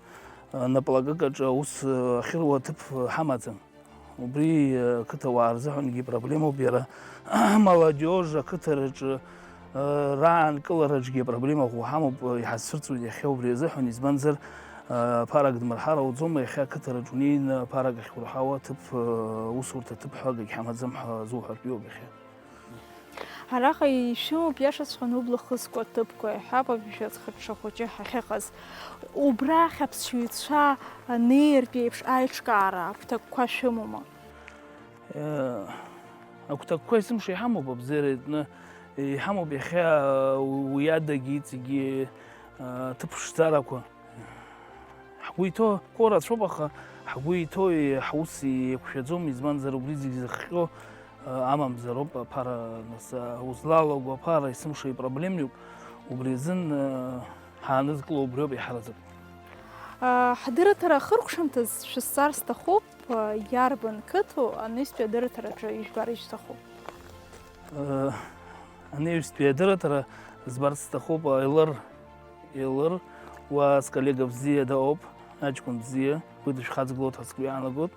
а, наплакык аҿы аус, а, ахьыруа аҭыԥ ҳамаӡам. Убри, а, ақыҭауаа рзыҳәангьы проблемоуп иара. Амаладиож ақыҭараҿы, а, раанкылараҿгьы апроблема ӷәӷәа ҳамоуп, а, иҳазцәырҵуеит иахьа убри азыҳәан, избанзар, а, ԥарак дмырҳар ауӡом, иахьа ақыҭараҿ унеины ԥарак ахьурҳауа аҭыԥ, а, усурҭа аҭыԥ ҳәа акгьы ҳамаӡам ҳәа азуҳәартә иоуп иахьа. Араҟа ишәымоуп иашаҵәҟьаны убла хызкуа аҭыԥқәа, иҳәап, абжьыҵхыҽҽа хәыҷы ҳахьыҟаз. Убрахь аԥсшьаҩцәа анеиртә еиԥш аиҿкаара агәҭакқәа шәымоума? Э, агәҭакқәа есымша иҳамоуп, абзиара иатәны иҳамоуп иахьа, э, уи адагьы иҵегьы, э, ҭыԥ ԥшӡарақәа. Ҳгәы иҭоу қәоу рацәоуп, аха ҳгәы иҭоу ҳус еиқәшәаӡом, избанзар убри зегь зыхҟьо, э, амамзароуп аԥара, нас, э, узлалаго аԥара есымша ипроблемиуп, убри азын, э, ҳаанызкыло убриоуп иаҳараӡак. Ҳдырраҭара ахыркәшамҭаз шәызҵаар сҭахуп, иарбан қыҭоу анаҩстәи адырраҭараҿы ижәбар ишәҭаху? Анаҩстәи адырраҭара збарц сҭахуп Елыр, Елыр, уа сколлега бзиа дыҟоуп, аҷкәын бзиа, уи дышәхаҵгылоит ҳәа сгәы иаанагоит.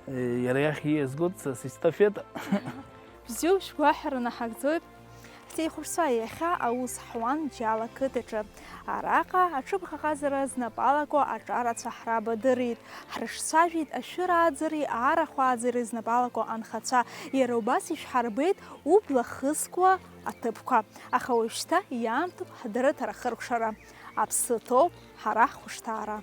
Иара иахь ииазгоит са сестафета. Бзиоуп, шәгәаҳәара наҳагӡоит. Ҳҭеихәаԥшцәа, иахьа аус ҳуан Џьала қыҭаҿы. Араҟа аҽыбӷаҟазара знапалаку аҿарацәа ҳрабадырит. Ҳрыҿцәажәеит ашәыр ааӡареи арахә ааӡареи знапалаку анхацәа. Иара убас ишәҳарбеит убла хызкуа аҭыԥқәа. Аха уажәшьҭа иаамҭоуп ҳдырраҭара хыркәшара. Аԥсы ҭоуп ҳара ҳхәышҭаара.